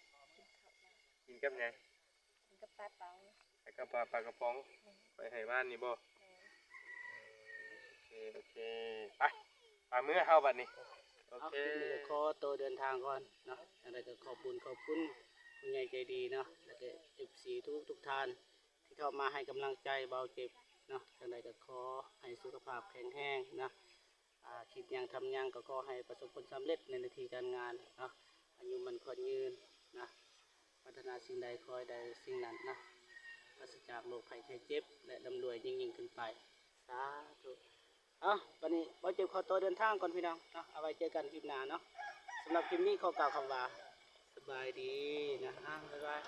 ກິນກັບຫຍັງ? ກິນກັບປາປອງ ແລ້ວກະປາ ປາກະປ໋ອງ ໄປໃຫ້ວານນີ້ບໍ່? ໂອເຄ ໂອເຄ ໄປ ໄປເມືອເຮົາບາດນີ້. ໂອເຄ ຄລິບນີ້ກະຂໍໂຕເດີນທາງກ່ອນເນາະ. ຈັ່ງໃດກະຂອບບຸນຂອບຄຸນຜູ້ໃຫຍ່ໃຈດີເນາະ ແລ້ວກະເອັຟຊີທຸກໆທ່ານ ທີ່ເຂົ້າມາໃຫ້ກຳລັງໃຈບ່າວເຈັບເນາະ. ຈັ່ງໃດກະຂໍໃຫ້ສຸຂະພາບແຂງແຮງເນາະ ອ່າ ຄິດຫຍັງທຳຫຍັງກະຂໍໃຫ້ປະສົບຜົນສຳເລັດໃນໜ້າທີ່ການງານເນາະ ອາຍຸໝັ້ນຂວັນຍືນນະ ປາດຖະໜາສິ່ງໃດຂໍໃຫ້ໄດ້ສິ່ງນັ້ນນະ ປາສະຈາກໂລກໄພໄຂ້ເຈັບ ແລະ ລ່ຳລວຍຍິ່ງໆຂຶ້ນໄປ ສາທຸ. ເອົ້າ ບາດນີ້ບ່າວເຈັບຂໍໂຕເດີນທາງກ່ອນພີ່ນ້ອງເນາະ ເອົາໄວ້ເຈີກັນຄລິບໜ້າເນາະ. ສຳລັບຄລິບນີ້ຂໍກ່າວຄຳວ່າ ສະບາຍດີນະ ອ່າ ບາຍບາຍ.